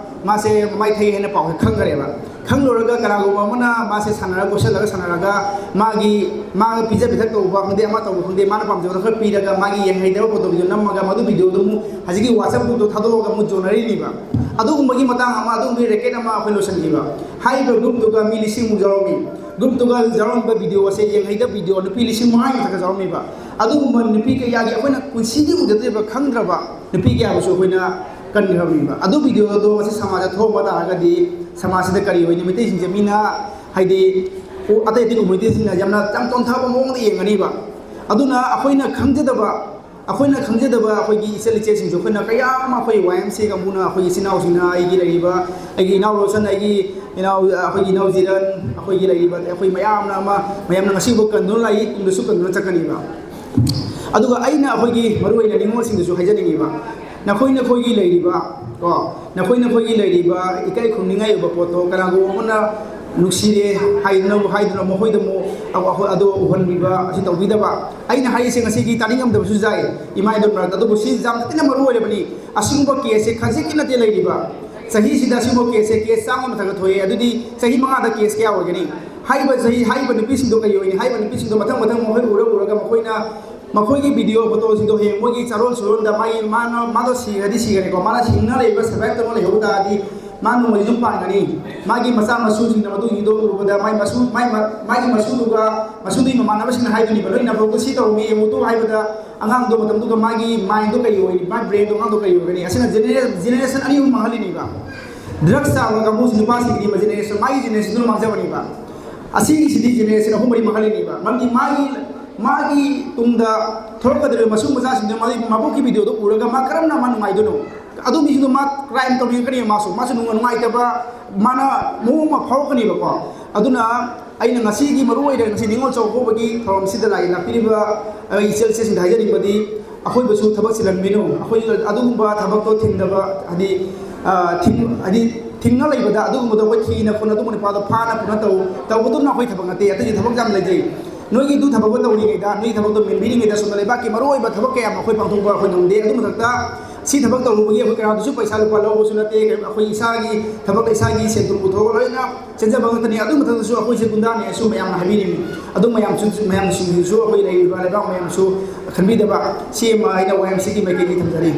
ꯃꯥꯁꯦ ꯃꯃꯥꯏ ꯊꯛꯏ ꯍꯥꯏꯅ ꯄꯥꯎꯁꯦ ꯈꯪꯈ꯭ꯔꯦꯕ꯫ ꯈꯪꯂꯨꯔꯒ ꯀꯅꯥꯒꯨꯝꯕ ꯑꯃꯅ ꯃꯥꯁꯦ ꯁꯥꯟꯅꯔꯒ, ꯀꯣꯏꯁꯜꯂꯒ ꯁꯥꯟꯅꯔꯒ ꯃꯥꯒꯤ, ꯃꯥꯒ ꯄꯤꯖ ꯄꯤꯊꯛ ꯇꯧꯕ ꯈꯪꯗꯦ, ꯑꯃ ꯇꯧꯕ ꯈꯪꯗꯦ, ꯃꯥꯅ ꯄꯥꯝꯖꯕꯗꯣ ꯈꯔ ꯄꯤꯔꯒ ꯃꯥꯒꯤ ꯌꯦꯡꯍꯩꯗꯕ ꯐꯣꯇꯣ ꯚꯤꯗꯤꯑꯣ ꯅꯝꯃꯒ ꯃꯗꯨ ꯚꯤꯗꯤꯑꯣꯗꯨ ꯑꯃꯨꯛ ꯍꯧꯖꯤꯛꯀꯤ WhatsApp ꯒ꯭ꯔꯨꯞꯇꯣ ꯊꯥꯗꯣꯛꯑꯒ ꯑꯃꯨꯛ ꯌꯣꯟꯅꯔꯤꯅꯦꯕ꯫ ꯑꯗꯨꯒꯨꯝꯕꯒꯤ ꯃꯇꯥꯡ ꯑꯃ, ꯑꯗꯨꯒꯨꯝꯕꯒꯤ ꯔꯦꯀꯦꯠ ꯑꯃ ꯑꯩꯈꯣꯏ ꯂꯣꯏꯁꯤꯟꯈꯤꯕ꯫ ꯍꯥꯏꯔꯤꯕ ꯒ꯭ꯔꯨꯞꯇꯨꯒ ꯃꯤ ꯂꯤꯁꯤꯡꯃꯨꯛ ꯌꯥꯎꯔꯝꯃꯤ꯫ ꯒ꯭ꯔꯨꯞꯇꯨꯒ ꯌꯥꯎꯔꯝꯕ ꯚꯤꯗꯤꯑꯣ ꯑꯁꯦ, ꯌꯦꯡꯍꯩꯗꯕ ꯚꯤꯗꯤꯑꯣ ꯅꯨꯄꯤ ꯂꯤꯁꯤꯡ ꯃꯉꯥꯒꯤ ꯃꯊꯛꯇ ꯌꯥꯎꯔꯝꯃꯤꯕ꯫ ꯑꯗꯨꯒꯨꯝꯕ ꯅꯨꯄꯤ ꯀꯌꯥꯒꯤ ꯑꯩꯈꯣꯏꯅ ꯄꯨꯟꯁꯤꯒꯤ ꯎꯖꯗ꯭ꯔꯤꯕ, ꯈꯪꯗ꯭ꯔꯕ ꯅꯨꯄꯤ ꯀꯌꯥꯕꯨꯁꯨ ꯑꯩꯈꯣꯏꯅ ꯀꯟꯈ꯭ꯔꯕꯅꯦꯕ꯫ ꯑꯗꯨ ꯚꯤꯗꯤꯑꯣꯗꯣ ꯉꯁꯤ ꯁꯃꯥꯖꯗ ꯊꯣꯛꯑꯝꯕ ꯇꯥꯔꯒꯗꯤ ꯁꯃꯥꯖꯁꯤꯗ ꯀꯔꯤ ꯑꯣꯏꯅꯤ? ꯃꯩꯇꯩꯁꯤꯡꯁꯦ ꯃꯤꯅ ꯍꯥꯏꯗꯤ ꯑꯇꯩ ꯑꯇꯩ ꯀꯝꯃ꯭ꯌꯨꯅꯤꯇꯤꯁꯤꯡꯅ ꯌꯥꯝꯅ ꯌꯥꯝ ꯇꯣꯟꯊꯕ ꯃꯑꯣꯡꯗ ꯌꯦꯡꯒꯅꯤꯕ꯫ ꯑꯗꯨꯅ ꯑꯩꯈꯣꯏꯅ ꯈꯪꯖꯗꯕ ꯑꯩꯈꯣꯏꯅ ꯈꯪꯖꯗꯕ ꯑꯩꯈꯣꯏꯒꯤ ꯏꯆꯜ ꯏꯆꯦꯁꯤꯡꯁꯨ ꯑꯩꯈꯣꯏꯅ ꯀꯌꯥ ꯑꯃ ꯑꯩꯈꯣꯏ ꯋꯥꯏ ꯑꯦꯝ ꯁꯤ ꯀꯥꯡꯕꯨꯅ ꯑꯩꯈꯣꯏꯒꯤ ꯏꯆꯤꯟ ꯏꯅꯥꯎꯁꯤꯡꯅ, ꯑꯩꯒꯤ ꯂꯩꯔꯤꯕ, ꯑꯩꯒꯤ ꯏꯅꯥꯎ ꯔꯣꯁꯟ, ꯑꯩꯒꯤ ꯏꯅꯥꯎ, ꯑꯩꯈꯣꯏꯒꯤ ꯏꯅꯥꯎ ꯖꯤꯔꯟ, ꯑꯩꯈꯣꯏꯒꯤ ꯂꯩꯔꯤꯕ ꯑꯩꯈꯣꯏ ꯃꯌꯥꯝꯅ ꯑꯃ, ꯃꯌꯥꯝꯅ ꯉꯁꯤꯐꯥꯎ ꯀꯟꯗꯨꯅ ꯂꯥꯛꯏ, ꯇꯨꯡꯗꯁꯨ ꯀꯟꯗꯨꯅ ꯆꯠꯀꯅꯤꯕ꯫ ꯑꯗꯨꯒ ꯑꯩꯅ ꯑꯩꯈꯣꯏꯒꯤ ꯃꯔꯨ ꯑꯣꯏꯅ ꯅꯤꯉꯣꯜꯁꯤꯡꯗꯁꯨ ꯍꯥꯏꯖꯅꯤꯡꯉꯤꯕ, ꯅꯈꯣꯏ ꯅꯈꯣꯏꯒꯤ ꯂꯩꯔꯤꯕ ꯀꯣ, ꯅꯈꯣꯏ ꯅꯈꯣꯏꯒꯤ ꯂꯩꯔꯤꯕ ꯏꯀꯥꯏ ꯈꯨꯝꯅꯤꯡꯉꯥꯏ ꯑꯣꯏꯕ ꯄꯣꯠꯇꯣ ꯀꯅꯥꯒꯨꯝꯕ ꯑꯃꯅ ꯅꯨꯡꯁꯤꯔꯦ ꯍꯥꯏꯗꯅ, ꯍꯥꯏꯗꯨꯅ ꯃꯈꯣꯏꯗ ꯑꯃꯨꯛ ꯑꯗꯣ ꯎꯍꯟꯕꯤꯕ ꯑꯁꯤ ꯇꯧꯕꯤꯗꯕ꯫ ꯑꯩꯅ ꯍꯥꯏꯔꯤꯁꯦ ꯉꯁꯤꯗꯤ ꯇꯥꯅꯤꯡꯉꯝꯗꯕꯁꯨ ꯌꯥꯏ ꯏꯃꯥ ꯏꯕꯦꯝꯃ ꯃꯔꯛꯇ, ꯑꯗꯨꯕꯨ ꯁꯤ ꯌꯥꯝ ꯊꯤꯅ ꯃꯔꯨ ꯑꯣꯏꯔꯕꯅꯤ꯫ ꯑꯁꯤꯒꯨꯝꯕ ꯀꯦꯁꯁꯦ ꯈꯖꯤꯛꯀꯤ ꯅꯠꯇꯦ ꯂꯩꯔꯤꯕ꯫ ꯆꯍꯤꯁꯤꯗ ꯑꯁꯤꯒꯨꯝꯕ ꯀꯦꯁꯁꯦ ꯀꯦꯁ ꯆꯥꯝꯃ ꯃꯊꯛꯇ ꯊꯣꯛꯑꯦ꯫ ꯑꯗꯨꯗꯤ ꯆꯍꯤ ꯃꯉꯥꯗ ꯀꯦꯁ ꯀꯌꯥ ꯑꯣꯏꯒꯅꯤ? ꯍꯥꯏꯔꯤꯕ ꯆꯍꯤ, ꯍꯥꯏꯔꯤꯕ ꯅꯨꯄꯤꯁꯤꯡꯗꯣ ꯀꯔꯤ ꯑꯣꯏꯅꯤ? ꯍꯥꯏꯔꯤꯕ ꯅꯨꯄꯤꯁꯤꯡꯗꯣ ꯃꯊꯪ ꯃꯊꯪ ꯃꯈꯣꯏ ꯎꯔ ꯎꯔꯒ ꯃꯈꯣꯏꯅ ꯃꯈꯣꯏꯒꯤ ꯚꯤꯗꯤꯑꯣ ꯐꯣꯇꯣꯁꯤꯡꯗꯣ ꯍꯌꯦꯡ ꯃꯣꯏꯒꯤ ꯆꯥꯔꯣꯟ ꯁꯨꯔꯣꯟꯗ ꯃꯥꯒꯤ, ꯃꯥꯅ, ꯃꯥꯗꯣ ꯁꯤꯔꯗꯤ ꯁꯤꯈ꯭ꯔꯦꯀꯣ, ꯃꯥꯅ ꯍꯤꯡꯅ ꯂꯩꯕ ꯁꯔꯚꯥꯏꯚ ꯇꯧꯔ ꯂꯩꯍꯧꯕ ꯇꯥꯔꯗꯤ ꯃꯥ ꯅꯣꯡꯃꯗꯤ ꯌꯨꯝ ꯄꯥꯟꯒꯅꯤ꯫ ꯃꯥꯒꯤ ꯃꯆꯥ ꯃꯁꯨꯁꯤꯡꯅ ꯃꯗꯨꯒꯤꯗꯣ ꯎꯕꯗ ꯃꯥꯒꯤ ꯃꯁꯨ, ꯃꯥꯒꯤ ꯃ-, ꯃꯥꯒꯤ ꯃꯁꯨꯗꯨꯒ ꯃꯁꯨꯗꯨꯒꯤ ꯃꯃꯥꯟꯅꯕꯁꯤꯡꯅ ꯍꯥꯏꯗꯣꯏꯅꯦꯕ, "ꯅꯣꯏ ꯅꯕꯣꯛꯇꯣ ꯁꯤ ꯇꯧꯔꯝꯃꯤ, ꯌꯦꯡꯉꯨꯇꯣ" ꯍꯥꯏꯕꯗ ꯑꯉꯥꯡꯗꯣ ꯃꯇꯝꯗꯨꯒ ꯃꯥꯒꯤ ꯃꯥꯏꯟꯗꯣ ꯀꯔꯤ ꯑꯣꯏꯔꯤ, ꯃꯥꯒꯤ ꯕ꯭ꯔꯦꯟꯗꯣ ꯑꯉꯥꯡꯗꯣ ꯀꯔꯤ ꯑꯣꯏꯒꯅꯤ? ꯑꯁꯤꯅ ꯖꯦꯅꯦꯔꯦ-, ꯖꯦꯅꯦꯔꯦꯁꯟ ꯑꯅꯤ ꯑꯍꯨꯝ ꯃꯥꯡꯍꯜꯂꯤꯅꯦꯕ꯫ ꯗ꯭ꯔꯒꯁ ꯆꯥꯕ ꯀꯥꯡꯕꯨꯁꯤ ꯅꯨꯄꯥꯁꯤꯡꯒꯤꯗꯤ ꯖꯦꯅꯦꯔꯦꯁꯟ, ꯃꯥꯒꯤ ꯖꯦꯅꯦꯔꯦꯁꯟꯗꯨꯅ ꯃꯥꯡꯖꯕꯅꯦꯕ꯫ ꯑꯁꯤꯒꯤꯁꯤꯗꯤ ꯖꯦꯅꯦꯔꯦꯁꯟ ꯑꯍꯨꯝ ꯃꯔꯤ ꯃꯥꯡꯍꯜꯂꯤꯅꯦꯕ꯫ ꯃꯔꯝꯗꯤ ꯃꯥꯒꯤ, ꯃꯥꯒꯤ ꯇꯨꯡꯗ ꯊꯣꯛꯂꯛꯀꯗꯧꯔꯤꯕ ꯃꯁꯨ ꯃꯆꯥꯁꯤꯡꯗꯣ ꯃꯥꯒꯤ ꯃꯕꯣꯛꯀꯤ ꯚꯤꯗꯤꯑꯣꯗꯣ ꯎꯔꯒ ꯃꯥ ꯀꯔꯝꯅ ꯃꯥ ꯅꯨꯡꯉꯥꯏꯗꯣꯏꯅꯣ? ꯑꯗꯨ ꯃꯤꯁꯤꯡꯗꯣ ꯃꯥ ꯀ꯭ꯔꯥꯏꯝ ꯇꯧꯅꯤꯡꯉꯛꯀꯅꯤ, ꯃꯥꯁꯨ, ꯃꯥꯁꯨ ꯅꯨꯡꯉ-, ꯅꯨꯡꯉꯥꯏꯇꯕ, ꯃꯥꯅ ꯃꯑꯣꯡ ꯑꯃ ꯐꯥꯎꯔꯛꯀꯅꯦꯕꯀꯣ꯫ ꯑꯗꯨꯅ ꯑꯩꯅ ꯉꯁꯤꯒꯤ ꯃꯔꯨ ꯑꯣꯏꯅ ꯉꯁꯤ ꯅꯤꯉꯣꯜ ꯆꯥꯛꯀꯧꯕꯒꯤ ꯊꯧꯔꯝꯁꯤꯗ ꯂꯥꯛꯏ, ꯂꯥꯛꯄꯤꯔꯤꯕ ꯑꯩ ꯏꯆꯜ ꯏꯆꯦꯁꯤꯡꯗ ꯍꯥꯏꯖꯅꯤꯡꯕꯗꯤ, ꯑꯩꯈꯣꯏꯕꯨꯁꯨ ꯊꯕꯛ ꯆꯤꯜꯍꯟꯕꯤꯅꯨ꯫ ꯑꯩꯈꯣꯏ ꯑꯗꯨꯒꯨꯝꯕ ꯊꯕꯛꯇꯣ ꯊꯤꯡꯗꯕ, ꯍꯥꯏꯗꯤ, ꯑ, ꯊꯤꯡ-, ꯍꯥꯏꯗꯤ ꯊꯤꯡꯅ ꯂꯩꯕꯗ ꯑꯗꯨꯒꯨꯝꯕꯗꯣ ꯑꯩꯈꯣꯏ ꯊꯤꯅ ꯈꯣꯠꯅ ꯑꯗꯨꯒꯨꯝꯕ ꯅꯨꯄꯥꯗꯣ ꯐꯥꯅ ꯈꯣꯠꯅ ꯇꯧ-, ꯇꯧꯕꯗꯨꯅ ꯑꯩꯈꯣꯏ ꯊꯕꯛ ꯅꯠꯇꯦ꯫ ꯑꯇꯩꯗꯤ ꯊꯕꯛ ꯌꯥꯝ ꯂꯩꯖꯩ꯫ ꯅꯣꯏꯒꯤ ꯑꯗꯨ ꯊꯕꯛꯇꯣ ꯇꯧꯔꯤꯉꯩꯗ, ꯅꯣꯏꯒꯤ ꯊꯕꯛꯇꯣ ꯃꯦꯟꯕꯤꯔꯤꯉꯩꯗ ꯁꯣꯝꯗ ꯂꯩꯕꯥꯛꯀꯤ ꯃꯔꯨꯑꯣꯏꯕ ꯊꯕꯛ ꯀꯌꯥ ꯑꯃ ꯑꯩꯈꯣꯏ ꯄꯥꯡꯊꯣꯛꯄ ꯑꯩꯈꯣꯏ ꯉꯝꯗꯦ꯫ ꯑꯗꯨ ꯃꯊꯛꯇ ꯁꯤ ꯊꯕꯛ ꯇꯧꯔꯨꯕꯒꯤ ꯑꯩꯈꯣꯏ ꯀꯅꯥꯗꯁꯨ ꯄꯩꯁꯥ ꯂꯨꯄꯥ ꯂꯧꯕꯁꯨ ꯅꯠꯇꯦ꯫ ꯑꯩꯈꯣꯏ ꯏꯁꯥꯒꯤ ꯊꯕꯛ, ꯏꯁꯥꯒꯤ ꯁꯦꯟꯊꯣꯛ ꯄꯨꯊꯣꯛꯑꯒ ꯂꯣꯏꯅ ꯆꯦꯟꯖꯕ ꯉꯥꯛꯇꯅꯤ꯫ ꯑꯗꯨ ꯃꯊꯛꯇꯁꯨ ꯑꯩꯈꯣꯏꯁꯦ ꯒꯨꯟꯗꯥꯅꯦꯁꯨ ꯃꯌꯥꯝꯅ ꯍꯥꯏꯕꯤꯔꯤꯅꯤ꯫ ꯑꯗꯨ ꯃꯌꯥꯝꯁꯨ, ꯃꯌꯥꯝꯁꯤꯡꯁꯤꯁꯨ ꯑꯩꯈꯣꯏ ꯂꯩꯔꯤꯕ ꯂꯩꯕꯥꯛ ꯃꯌꯥꯝꯁꯨ ꯈꯟꯕꯤꯗꯕ, ꯁꯤ ꯑꯃ ꯑꯩꯅ ꯋꯥꯏ ꯑꯦꯝ ꯁꯤꯒꯤ ꯃꯥꯏꯀꯩꯗꯒꯤ ꯊꯝꯖꯔꯤ꯫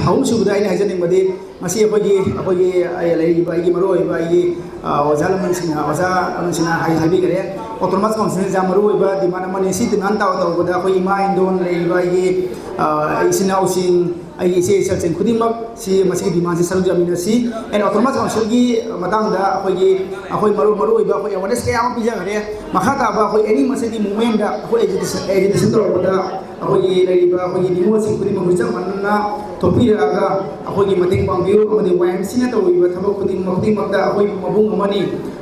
ꯑꯍꯨꯝꯁꯨꯕꯗ ꯑꯩꯅ ꯍꯥꯏꯖꯅꯤꯡꯕꯗꯤ, ꯉꯁꯤ ꯑꯩꯈꯣꯏꯒꯤ, ꯑꯩꯈꯣꯏꯒꯤ, ꯑꯩ ꯂꯩꯔꯤꯕ ꯑꯩꯒꯤ ꯃꯔꯨꯑꯣꯏꯕ ꯑꯩꯒꯤ, ꯑ, ꯑꯣꯖꯥ ꯂꯃꯟꯁꯤꯡꯅ, ꯑꯣꯖꯥ ꯂꯃꯟꯁꯤꯡꯅ ꯍꯥꯏ-, ꯍꯥꯏꯕꯤꯈꯔꯦ꯫ ꯑꯣꯇꯣꯅꯣꯃꯁ ꯀꯥꯎꯟꯁꯤꯜꯁꯤꯗ ꯃꯔꯨꯑꯣꯏꯕ ꯗꯤꯃꯥꯟ ꯑꯃꯅꯤ꯫ ꯁꯤ ꯗꯤꯃꯥꯟ ꯇꯧ-, ꯇꯧꯕꯗ ꯑꯩꯈꯣꯏ ꯏꯃꯥ ꯏꯟꯗꯣꯟ ꯂꯩꯔꯤꯕ ꯑꯩꯒꯤ, ꯑ, ꯏꯆꯤꯟ ꯏꯅꯥꯎꯁꯤꯡ, ꯑꯩꯒꯤ ꯏꯆꯦ ꯏꯆꯜꯁꯤꯡ ꯈꯨꯗꯤꯡꯃꯛ ꯁꯤ ꯃꯁꯤꯒꯤ demandꯁꯤ ꯁꯔꯨꯛ ꯌꯥꯃꯤꯟꯅꯁꯤ꯫ ꯑꯩꯅ autonomous councilꯒꯤ ꯃꯇꯥꯡꯗ ꯑꯩꯈꯣꯏꯒꯤ, ꯑꯩꯈꯣꯏ ꯃꯔꯨ, ꯃꯔꯨ ꯑꯣꯏꯕ ꯑꯩꯈꯣꯏ awareness ꯀꯌꯥ ꯑꯃ ꯄꯤꯖꯈ꯭ꯔꯦ꯫ ꯃꯈꯥ ꯇꯥꯕ ꯑꯩꯈꯣꯏ any ꯃꯁꯤꯒꯤ movementꯗ ꯑꯩꯈꯣꯏ agitation, agitation ꯇꯧꯔꯛꯄꯗ ꯑꯩꯈꯣꯏꯒꯤ ꯂꯩꯔꯤꯕ ꯑꯩꯈꯣꯏꯒꯤ ꯅꯤꯉꯣꯜꯁꯤꯡ ꯈꯨꯗꯤꯡꯃꯛ ꯆꯞ ꯃꯥꯟꯅꯅ ꯊꯣꯛꯄꯤꯔꯛꯑꯒ ꯑꯩꯈꯣꯏꯒꯤ ꯃꯇꯦꯡ ꯄꯥꯡꯕꯤꯌꯨ꯫ ꯑꯃꯗꯤ YMCAꯅ ꯇꯧꯔꯤꯕ ꯊꯕꯛ ꯈꯨꯗꯤꯡꯃꯛ, ꯈꯨꯗꯤꯡꯃꯛꯇ ꯑꯩꯈꯣꯏ ꯃꯕꯨꯡ ꯑꯃꯅꯤ,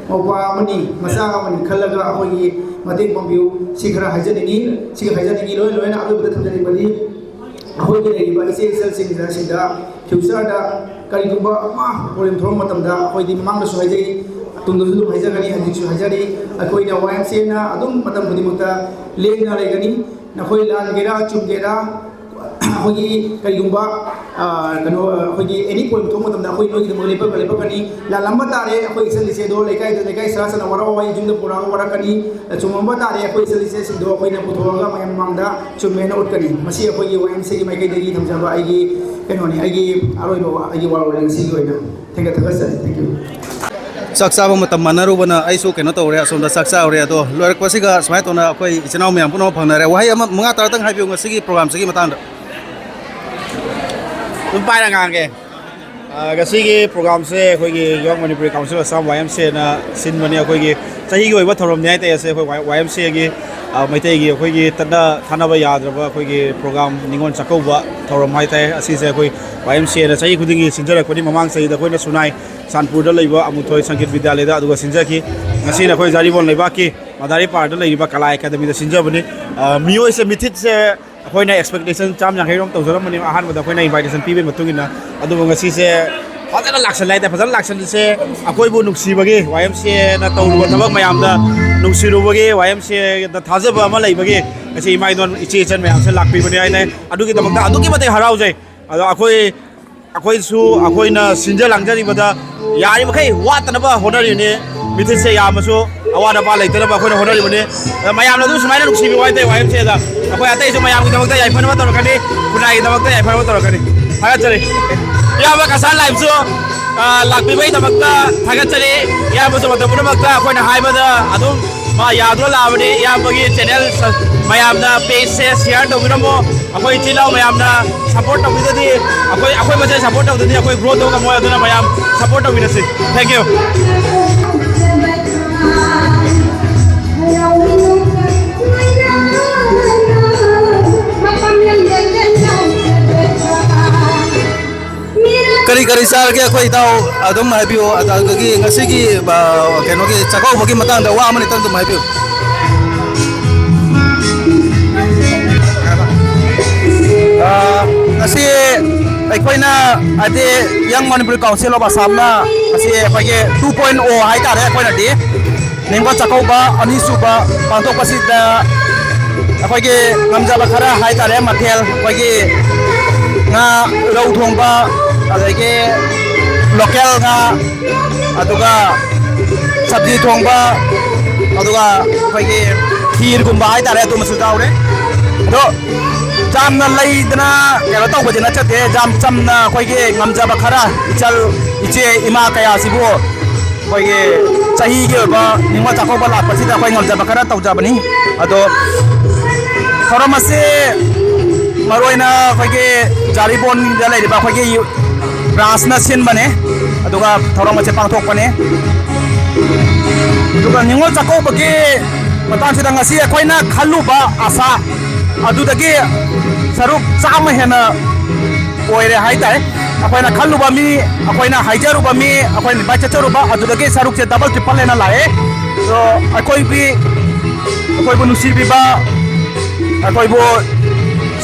ꯃꯧꯄ꯭ꯋꯥ ꯑꯃꯅꯤ, ꯃꯆꯥ ꯑꯃꯅꯤ ꯈꯜꯂꯒ ꯑꯩꯈꯣꯏꯒꯤ ꯃꯇꯦꯡ ꯄꯥꯡꯕꯤꯌꯨ꯫ ꯁꯤ ꯈꯔ ꯍꯥꯏꯖꯅꯤꯡꯉꯤ꯫ ꯁꯤꯒ ꯍꯥꯏꯖꯅꯤꯡꯉꯤ꯫ ꯂꯣꯏꯅ, ꯂꯣꯏꯅ ꯑꯔꯣꯏꯕꯗ ꯊꯝꯖꯅꯤꯡꯕꯗꯤ ꯑꯩꯈꯣꯏꯒꯤ ꯂꯩꯔꯤꯕ ꯏꯆꯦ ꯏꯆꯜꯁꯤꯡꯗ, ꯁꯤꯗ futureꯗ ꯀꯔꯤꯒꯨꯝꯕ ꯑꯃ problem ꯊꯣꯛꯂꯛꯄ ꯃꯇꯝꯗ, ꯑꯩꯈꯣꯏꯗꯤ ꯃꯃꯥꯡꯗꯁꯨ ꯍꯥꯏꯖꯩ, ꯇꯨꯡꯗꯁꯨ ꯑꯗꯨꯝ ꯍꯥꯏꯖꯒꯅꯤ, ꯍꯧꯖꯤꯛꯁꯨ ꯍꯥꯏꯖꯔꯤ, ꯑꯩꯈꯣꯏꯅ YMCAꯅ ꯑꯗꯨꯝ ꯃꯇꯝ ꯈꯨꯗꯤꯡꯃꯛꯇ ꯂꯦꯡꯗꯅ ꯂꯩꯒꯅꯤ꯫ ꯅꯈꯣꯏ ꯂꯥꯟꯒꯦꯔꯥ ꯆꯨꯝꯒꯦꯔꯥ, ꯑꯩꯈꯣꯏꯒꯤ ꯀꯔꯤꯒꯨꯝꯕ, ꯑ, ꯀꯩꯅꯣ, ꯑꯩꯈꯣꯏꯒꯤ any problem ꯊꯣꯛꯄ ꯃꯇꯝꯗ ꯑꯩꯈꯣꯏ ꯅꯣꯏꯒꯤꯗꯃꯛ ꯂꯦꯞꯄ-, ꯂꯦꯞꯄꯛꯀꯅꯤ꯫ ꯂꯥꯜꯂꯝꯕ ꯇꯥꯔꯦ, ꯑꯩꯈꯣꯏ ꯏꯆꯜ ꯏꯆꯦꯗꯣ ꯂꯩꯀꯥꯏꯗ, ꯂꯩꯀꯥꯏ ꯁꯔꯥ ꯁꯔꯥ ꯋꯥꯔꯛꯑꯣ, ꯌꯨꯝꯗ ꯄꯨꯔꯛꯑꯒ ꯋꯥꯔꯛꯀꯅꯤ꯫ ꯆꯨꯝꯃꯝꯕ ꯇꯥꯔꯦ, ꯑꯩꯈꯣꯏ ꯏꯆꯜ ꯏꯆꯦꯁꯤꯡꯗꯣ ꯑꯩꯈꯣꯏꯅ ꯄꯨꯊꯣꯛꯑꯒ ꯃꯌꯥꯝ ꯃꯃꯥꯡꯗ ꯆꯨꯝꯃꯦꯅ ꯎꯠꯀꯅꯤ꯫ ꯃꯁꯤ ꯑꯩꯈꯣꯏꯒꯤ YMCAꯒꯤ ꯃꯥꯏꯀꯩꯗꯒꯤ ꯊꯝꯖꯕ ꯑꯩꯒꯤ ꯀꯩꯅꯣꯅꯤ, ꯑꯩꯒꯤ ꯑꯔꯣꯏꯕ ꯋꯥ-, ꯑꯩꯒꯤ ꯋꯥꯔꯣꯜꯅꯤ ꯉꯁꯤꯒꯤ ꯑꯣꯏꯅ꯫ ꯊꯦꯡꯒ-, ꯊꯥꯒꯠꯆꯔꯤ꯫ Thank you꯫ ꯆꯥꯛ ꯆꯥꯕ ꯃꯇꯝ ꯃꯥꯟꯅꯔꯨꯕꯅ ꯑꯩꯁꯨ ꯀꯩꯅꯣ ꯇꯧꯔꯦ, ꯑꯁꯣꯝꯗ ꯆꯥꯛ ꯆꯥꯔꯨꯔꯦ꯫ ꯑꯗꯣ ꯂꯣꯏꯔꯛꯄꯁꯤꯒ ꯁꯨꯃꯥꯏꯅ ꯇꯧꯅ ꯑꯩꯈꯣꯏ ꯏꯆꯤꯟ ꯏꯅꯥꯎ ꯃꯌꯥꯝ ꯄꯨꯝꯅꯃꯛ ꯐꯪꯅꯔꯦ꯫ ꯋꯥꯍꯩ ꯑꯃ, ꯃꯉꯥ ꯇꯔꯥꯇꯪ ꯍꯥꯏꯕꯤꯌꯨ ꯉꯁꯤꯒꯤ programꯁꯤꯒꯤ ꯃꯇꯥꯡꯗ꯫ ꯑꯗꯨꯝ ꯄꯥꯏꯔ ꯉꯥꯡꯒꯦ꯫ ꯑ, ꯉꯁꯤꯒꯤ programꯁꯦ ꯑꯩꯈꯣꯏꯒꯤ Young Manipuri Council Assam, YMCAꯅ ꯁꯤꯟꯕꯅꯤ꯫ ꯑꯩꯈꯣꯏꯒꯤ ꯆꯍꯤꯒꯤ ꯑꯣꯏꯕ ꯊꯧꯔꯝꯅꯤ ꯍꯥꯏꯇꯥꯔꯦ꯫ ꯑꯁꯦ ꯑꯩꯈꯣꯏ Y-, YMCAꯒꯤ, ꯑ, ꯃꯩꯇꯩꯒꯤ ꯑꯩꯈꯣꯏꯒꯤ ꯇꯠꯅ ꯊꯥꯅꯕ ꯌꯥꯗ꯭ꯔꯕ ꯑꯩꯈꯣꯏꯒꯤ program, ꯅꯤꯉꯣꯜ ꯆꯥꯛꯀꯧꯕ ꯊꯧꯔꯝ ꯍꯥꯏꯇꯥꯔꯦ꯫ ꯑꯁꯤꯁꯦ ꯑꯩꯈꯣꯏ YMCAꯅ ꯆꯍꯤ ꯈꯨꯗꯤꯡꯒꯤ ꯁꯤꯟꯖꯔꯛꯄꯅꯤ꯫ ꯃꯃꯥꯡ ꯆꯍꯤꯗ ꯑꯩꯈꯣꯏꯅ ꯁꯨꯅꯥꯏ ꯁꯥꯟꯄꯨꯔꯗ ꯂꯩꯕ ꯑꯃꯨꯊꯣꯏ ꯁꯪꯒꯤꯠ ꯕꯤꯗ꯭ꯌꯥꯂꯌꯗ ꯑꯗꯨꯒ ꯁꯤꯟꯖꯈꯤ꯫ ꯉꯁꯤꯅ ꯑꯩꯈꯣꯏ ꯖꯥꯔꯤꯕꯣꯟ ꯂꯩꯕꯥꯛꯀꯤ ꯃꯗꯥꯔꯤ ꯄꯥꯔꯗ ꯂꯩꯔꯤꯕ ꯀꯂꯥ ꯑꯦꯀꯥꯗꯃꯤꯗ ꯁꯤꯟꯖꯕꯅꯤ꯫ ꯑ, ꯃꯤꯑꯣꯏꯁꯦ, ꯃꯤꯊꯤꯠꯁꯦ ꯑꯩꯈꯣꯏꯅ expectation ꯆꯥꯝ ꯌꯥꯡꯈꯩꯔꯣꯝ ꯇꯧꯖꯔꯝꯕꯅꯤ ꯑꯍꯥꯟꯕꯗ ꯑꯩꯈꯣꯏꯅ invitation ꯄꯤꯕꯒꯤ ꯃꯇꯨꯡ ꯏꯟꯅ꯫ ꯑꯗꯨꯕꯨ ꯉꯁꯤꯁꯦ ꯐꯖꯅ ꯂꯥꯛꯁꯜꯂꯦ ꯍꯥꯏꯇꯥꯔꯦ꯫ ꯐꯖꯅ ꯂꯥꯛꯁꯜꯂꯤꯁꯦ ꯑꯩꯈꯣꯏꯕꯨ ꯅꯨꯡꯁꯤꯕꯒꯤ, YMCAꯅ ꯇꯧꯔꯨꯕ ꯊꯕꯛ ꯃꯌꯥꯝꯗ ꯅꯨꯡꯁꯤꯔꯨꯕꯒꯤ, YMCAꯗ ꯊꯥꯖꯕ ꯑꯃ ꯂꯩꯕꯒꯤ ꯉꯁꯤ ꯏꯃꯥ ꯏꯗꯣꯟ ꯏꯆꯦ ꯏꯆꯟ ꯃꯌꯥꯝꯁꯦ ꯂꯥꯛꯄꯤꯕꯅꯤ ꯍꯥꯏꯅ ꯑꯗꯨꯒꯤꯗꯃꯛꯇ ꯑꯗꯨꯛꯀꯤ ꯃꯇꯤꯛ ꯍꯔꯥꯎꯖꯩ꯫ ꯑꯗꯣ ꯑꯩꯈꯣꯏ, ꯑꯩꯈꯣꯏꯁꯨ ꯑꯩꯈꯣꯏꯅ ꯁꯤꯟꯖ ꯂꯥꯡꯖꯔꯤꯕꯗ ꯌꯥꯔꯤꯃꯈꯩ ꯋꯥꯠꯇꯅꯕ ꯍꯣꯠꯅꯔꯤꯕꯅꯤ꯫ ꯃꯤꯊꯤꯠꯁꯦ ꯌꯥꯝꯃꯁꯨ ꯑꯋꯥꯠ ꯑꯄꯥ ꯂꯩꯇꯅꯕ ꯑꯩꯈꯣꯏꯅ ꯍꯣꯠꯅꯔꯤꯕꯅꯤ꯫ ꯑꯗ ꯃꯌꯥꯝꯅ ꯑꯗꯨꯝ ꯁꯨꯃꯥꯏꯅ ꯅꯨꯡꯁꯤꯕꯤꯌꯨ ꯍꯥꯏꯇꯥꯔꯦ꯫ YMCAꯗ ꯑꯩꯈꯣꯏ ꯑꯇꯩꯁꯨ ꯃꯌꯥꯝꯒꯤꯗꯃꯛꯇ ꯌꯥꯏꯐꯅꯕ ꯇꯧꯔꯛꯀꯅꯤ, ꯈꯨꯟꯅꯥꯏꯒꯤꯗꯃꯛꯇ ꯌꯥꯏꯐꯅꯕ ꯇꯧꯔꯛꯀꯅꯤ꯫ ꯊꯥꯒꯠꯆꯔꯤ꯫ ꯏꯌꯥꯝꯕ ꯀꯁꯥꯔ liveꯁꯨ, ꯑ, ꯂꯥꯛꯄꯤꯕꯒꯤꯗꯃꯛꯇ ꯊꯥꯒꯠꯆꯔꯤ꯫ ꯏꯌꯥꯝꯕꯁꯨ ꯃꯇꯝ ꯄꯨꯝꯅꯃꯛꯇ ꯑꯩꯈꯣꯏꯅ ꯍꯥꯏꯕꯗ ꯑꯗꯨꯝ ꯃꯥ ꯌꯥꯗꯨꯅ ꯂꯥꯛꯑꯕꯅꯤ꯫ ꯏꯌꯥꯝꯕꯒꯤ ꯆꯦꯅꯦꯜ ꯃꯌꯥꯝꯅ ꯄꯦꯖꯁꯦ ꯁꯤꯌꯥꯔ ꯇꯧꯕꯤꯔꯝꯃꯣ꯫ ꯑꯩꯈꯣꯏ ꯏꯆꯤꯜ ꯏꯅꯥꯎ ꯃꯌꯥꯝꯅ ꯁꯞꯄꯣꯔꯠ ꯇꯧꯕꯤꯗꯗꯤ, ꯑꯩꯈꯣꯏ ꯑꯩꯈꯣꯏ ꯃꯁꯦꯟ ꯁꯞꯄꯣꯔꯠ ꯇꯧꯗꯗꯤ ꯑꯩꯈꯣꯏ ꯒ꯭ꯔꯣ ꯇꯧ ꯉꯝꯃꯣꯏ꯫ ꯑꯗꯨꯅ ꯃꯌꯥꯝ ꯁꯞꯄꯣꯔꯠ ꯇꯧꯕꯤꯔꯁꯤ꯫ Thank you꯫ ꯀꯔꯤ ꯀꯔꯤ ꯆꯥꯔꯒꯦ ꯑꯩꯈꯣꯏ ꯏꯇꯥꯎ? ꯑꯗꯨꯝ ꯍꯥꯏꯕꯤꯌꯨ꯫ ꯑꯗꯒꯤ ꯉꯁꯤꯒꯤ, ꯑ, ꯀꯩꯅꯣꯒꯤ ꯆꯥꯛꯀꯧꯕꯒꯤ ꯃꯇꯥꯡꯗ ꯋꯥ ꯑꯃꯅꯤꯇꯪ ꯑꯗꯨꯝ ꯍꯥꯏꯕꯤꯌꯨ꯫ ꯑ, ꯉꯁꯤ ꯑꯩꯈꯣꯏꯅ, ꯍꯥꯏꯗꯤ, Young Manipur Council of Assamꯅ ꯉꯁꯤ ꯑꯩꯈꯣꯏꯒꯤ two point oh ꯍꯥꯏꯇꯥꯔꯦ, ꯑꯩꯈꯣꯏꯅꯗꯤ ꯅꯤꯡꯕ ꯆꯥꯛꯀꯧꯕ ꯑꯅꯤꯁꯨꯕ ꯄꯥꯡꯊꯣꯛꯄꯁꯤꯗ ꯑꯩꯈꯣꯏꯒꯤ ꯉꯝꯖꯕ ꯈꯔ ꯍꯥꯏꯇꯥꯔꯦ, ꯃꯊꯦꯜ ꯑꯩꯈꯣꯏꯒꯤ ꯉꯥ, ꯔꯧ ꯊꯣꯡꯕ, ꯑꯗꯒꯤ ꯂꯣꯀꯦꯜ ꯉꯥ, ꯑꯗꯨꯒ ꯁꯕꯖꯤ ꯊꯣꯡꯕ, ꯑꯗꯨꯒ ꯑꯩꯈꯣꯏꯒꯤ ꯈꯤꯔꯒꯨꯝꯕ ꯍꯥꯏꯇꯥꯔꯦ, ꯑꯗꯨꯃꯁꯨ ꯌꯥꯎꯔꯦ꯫ ꯑꯗꯣ ꯌꯥꯝꯅ ꯂꯩꯗꯅ ꯀꯩꯅꯣ ꯇꯧꯕꯗꯤ ꯅꯠꯆꯗꯦ, ꯌꯥꯝ ꯆꯝꯅ ꯑꯩꯈꯣꯏꯒꯤ ꯉꯝꯖꯕ ꯈꯔ ꯏꯆꯜ ꯏꯆꯦ ꯏꯃꯥ ꯀꯌꯥꯁꯤꯕꯨ ꯑꯩꯈꯣꯏꯒꯤ ꯆꯍꯤꯒꯤ ꯑꯣꯏꯕ ꯅꯤꯉꯣꯜ ꯆꯥꯛꯀꯧꯕ ꯂꯥꯛꯄꯁꯤꯗ ꯑꯩꯈꯣꯏ ꯉꯝꯖꯕ ꯈꯔ ꯇꯧꯖꯕꯅꯤ꯫ ꯑꯗꯣ ꯊꯧꯔꯝ ꯑꯁꯤ ꯃꯔꯨꯑꯣꯏꯅ ꯑꯩꯈꯣꯏꯒꯤ ꯖꯥꯔꯤꯕꯣꯟꯗ ꯂꯩꯔꯤꯕ ꯑꯩꯈꯣꯏꯒꯤ ꯕ꯭ꯔꯥꯟꯁꯅ ꯁꯤꯟꯕꯅꯦ, ꯑꯗꯨꯒ ꯊꯧꯔꯝ ꯑꯁꯤ ꯄꯥꯡꯊꯣꯛꯄꯅꯦ꯫ ꯑꯗꯨꯒ ꯅꯤꯉꯣꯜ ꯆꯥꯛꯀꯧꯕꯒꯤ ꯃꯇꯥꯡꯁꯤꯗ ꯉꯁꯤ ꯑꯩꯈꯣꯏꯅ ꯈꯜꯂꯨꯕ ꯑꯁꯥ ꯑꯗꯨꯗꯒꯤ ꯁꯔꯨꯛ ꯆꯥꯝꯃ ꯍꯦꯟꯅ ꯑꯣꯏꯔꯦ ꯍꯥꯏꯇꯥꯔꯦ꯫ ꯑꯩꯈꯣꯏꯅ ꯈꯜꯂꯨꯕ ꯃꯤ, ꯑꯩꯈꯣꯏꯅ ꯍꯥꯏꯖꯔꯨꯕ ꯃꯤ, ꯑꯩꯈꯣꯏꯅ ꯏꯟꯚꯥꯏꯠ ꯆꯠꯆꯔꯨꯕ ꯑꯗꯨꯗꯒꯤ ꯁꯔꯨꯛꯁꯦ ꯗꯕꯜ ꯇ꯭ꯔꯤꯄꯜ ꯍꯦꯟꯅ ꯂꯥꯛꯑꯦ꯫ ꯑꯗꯣ ꯑꯩꯈꯣꯏꯒꯤ, ꯑꯩꯈꯣꯏꯕꯨ ꯅꯨꯡꯁꯤꯕꯤꯕ, ꯑꯩꯈꯣꯏꯕꯨ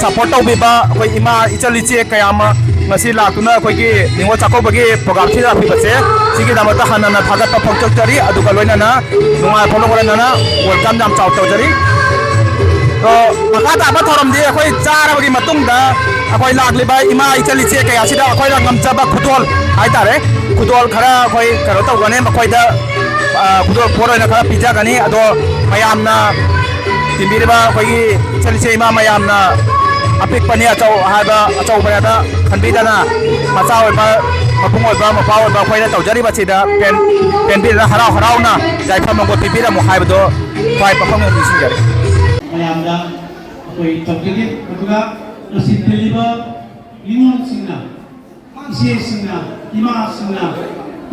ꯁꯞꯄꯣꯔꯠ ꯇꯧꯕꯤꯕ ꯑꯩꯈꯣꯏ ꯏꯃꯥ, ꯏꯆꯜ, ꯏꯆꯦ ꯀꯌꯥ ꯑꯃ ꯉꯁꯤ ꯂꯥꯛꯇꯨꯅ ꯑꯩꯈꯣꯏꯒꯤ ꯅꯤꯉꯣꯜ ꯆꯥꯛꯀꯧꯕꯒꯤ ꯄ꯭ꯔꯣꯒ꯭ꯔꯥꯝꯁꯤꯗ ꯂꯥꯛꯄꯤꯕꯁꯦ, ꯁꯤꯒꯤꯗꯃꯛꯇ ꯍꯟꯅ ꯍꯟꯅ ꯊꯥꯒꯠꯄ ꯐꯣꯡꯗꯣꯛꯆꯔꯤ꯫ ꯑꯗꯨꯒ ꯂꯣꯏꯅꯅ ꯅꯨꯡꯉꯥꯏ ꯐꯣꯡꯗꯣꯛ ꯂꯣꯏꯅꯅ ꯋꯦꯜꯀꯝ ꯌꯥꯝ ꯆꯥꯎ ꯇꯧꯖꯔꯤ꯫ ꯑꯗꯣ ꯃꯈꯥ ꯇꯥꯕ ꯊꯧꯔꯝꯗꯤ ꯑꯩꯈꯣꯏ ꯆꯥꯔꯕꯒꯤ ꯃꯇꯨꯡꯗ ꯑꯩꯈꯣꯏ ꯂꯥꯛꯂꯤꯕ ꯏꯃꯥ, ꯏꯆꯜ, ꯏꯆꯦ ꯀꯌꯥꯁꯤꯗ ꯑꯩꯈꯣꯏꯅ ꯉꯝꯖꯕ ꯈꯨꯗꯣꯜ ꯍꯥꯏꯇꯥꯔꯦ, ꯈꯨꯗꯣꯜ ꯈꯔ ꯑꯩꯈꯣꯏ ꯀꯩꯅꯣ ꯇꯧꯒꯅꯤ, ꯃꯈꯣꯏꯗ, ꯑ, ꯈꯨꯗꯣꯜ ꯄꯣꯠ ꯑꯣꯏꯅ ꯈꯔ ꯄꯤꯖꯒꯅꯤ꯫ ꯑꯗꯣ ꯃꯌꯥꯝꯅ ꯇꯤꯟꯕꯤꯔꯤꯕ ꯑꯩꯈꯣꯏꯒꯤ ꯏꯆꯜ ꯏꯆꯦ ꯏꯃꯥ ꯃꯌꯥꯝꯅ ꯑꯄꯤꯛꯄꯅꯤ ꯑꯆꯧ ꯍꯥꯏꯕ ꯑꯆꯧꯕꯅꯦꯅ ꯈꯟꯕꯤꯗꯅ, ꯃꯆꯥ ꯑꯣꯏꯕ, ꯃꯄꯨꯡ ꯑꯣꯏꯕ, ꯃꯄꯥ ꯑꯣꯏꯕ ꯑꯩꯈꯣꯏꯅ ꯇꯧꯖꯔꯤꯕꯁꯤꯗ ꯄꯦꯟ-, ꯄꯦꯟꯕꯤꯗꯅ ꯍꯔꯥꯎ ꯍꯔꯥꯎꯅ ꯌꯥꯏꯐ ꯃꯪꯒꯣꯜ ꯄꯤꯕꯤꯔꯝꯃꯨ ꯍꯥꯏꯕꯗꯣ ꯈ꯭ꯋꯥꯏ ꯃꯐꯝ ꯑꯣꯏꯅ ꯅꯤꯡꯁꯤꯡꯖꯔꯤ꯫ ꯃꯌꯥꯝꯗ ꯑꯩꯈꯣꯏ ꯇꯧꯖꯒꯦ꯫ ꯑꯗꯨꯒ ꯃꯁꯤ ꯇꯤꯜꯂꯤꯕ ꯅꯤꯉꯣꯜꯁꯤꯡꯅ, ꯏꯆꯦꯁꯤꯡꯅ, ꯏꯃꯥꯁꯤꯡꯅ,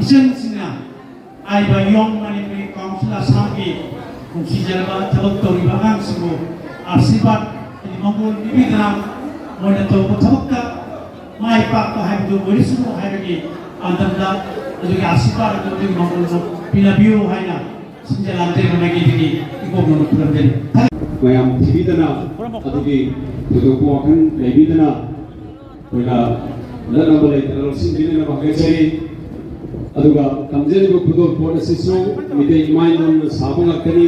ꯏꯆꯟꯁꯤꯡꯅ ꯍꯥꯏꯔꯤꯕ ꯌꯣꯡ ꯃꯅꯤꯄꯨꯔꯤ ꯀꯥꯎꯟꯁꯤꯜ ꯑꯁꯥꯝꯒꯤ ꯅꯨꯡꯁꯤꯖꯔꯕ ꯊꯕꯛ ꯇꯧꯔꯤꯕ ꯑꯉꯥꯡꯁꯤꯡꯕꯨ ꯑꯥꯁꯤꯔꯕꯥꯗ ꯍꯥꯏꯗꯤ ꯃꯪꯒꯣꯜ ꯄꯤꯕꯤꯗꯅ ꯃꯣꯏꯅ ꯇꯧꯕ ꯊꯕꯛꯇ ꯃꯥꯏ ꯄꯥꯛꯄ ꯍꯥꯏꯕꯗꯨ ꯑꯣꯏꯔꯁꯅꯨ ꯍꯥꯏꯕꯒꯤ ꯄꯥꯟꯗꯝꯗ ꯑꯗꯨꯒꯤ ꯑꯥꯁꯤꯔꯕꯥꯗ ꯑꯗꯨ ꯑꯗꯨꯒꯤ ꯃꯪꯒꯣꯜꯗꯨ ꯄꯤꯅꯕꯤꯌꯨ ꯍꯥꯏꯅ ꯁꯤꯡꯖꯦꯜ ꯂꯥꯟꯖꯦꯟꯕ ꯃꯥꯏꯀꯩꯗꯒꯤ ꯏꯀꯣꯛ ꯅꯧꯅ ꯈꯨꯔꯨꯝꯖꯔꯤ꯫ ꯃꯌꯥꯝ ꯊꯤꯕꯤꯗꯅ ꯑꯗꯨꯒꯤ ꯊꯣꯏꯗꯣꯛꯄ ꯋꯥꯈꯜ ꯂꯩꯕꯤꯗꯅ ꯑꯩꯈꯣꯏꯅ ꯂꯠꯅꯕ ꯂꯩꯇꯅ ꯂꯧꯁꯤꯟꯕꯤꯅꯅꯕ ꯍꯥꯏꯖꯔꯤ꯫ ꯑꯗꯨꯒ ꯇꯝꯖꯔꯤꯕ ꯈꯨꯗꯣꯜ ꯄꯣꯠ ꯑꯁꯤꯁꯨ ꯃꯤꯇꯩ ꯏꯃꯥ ꯏꯟꯗꯣꯟꯅ ꯁꯥꯕ ꯉꯥꯛꯇꯅꯤ꯫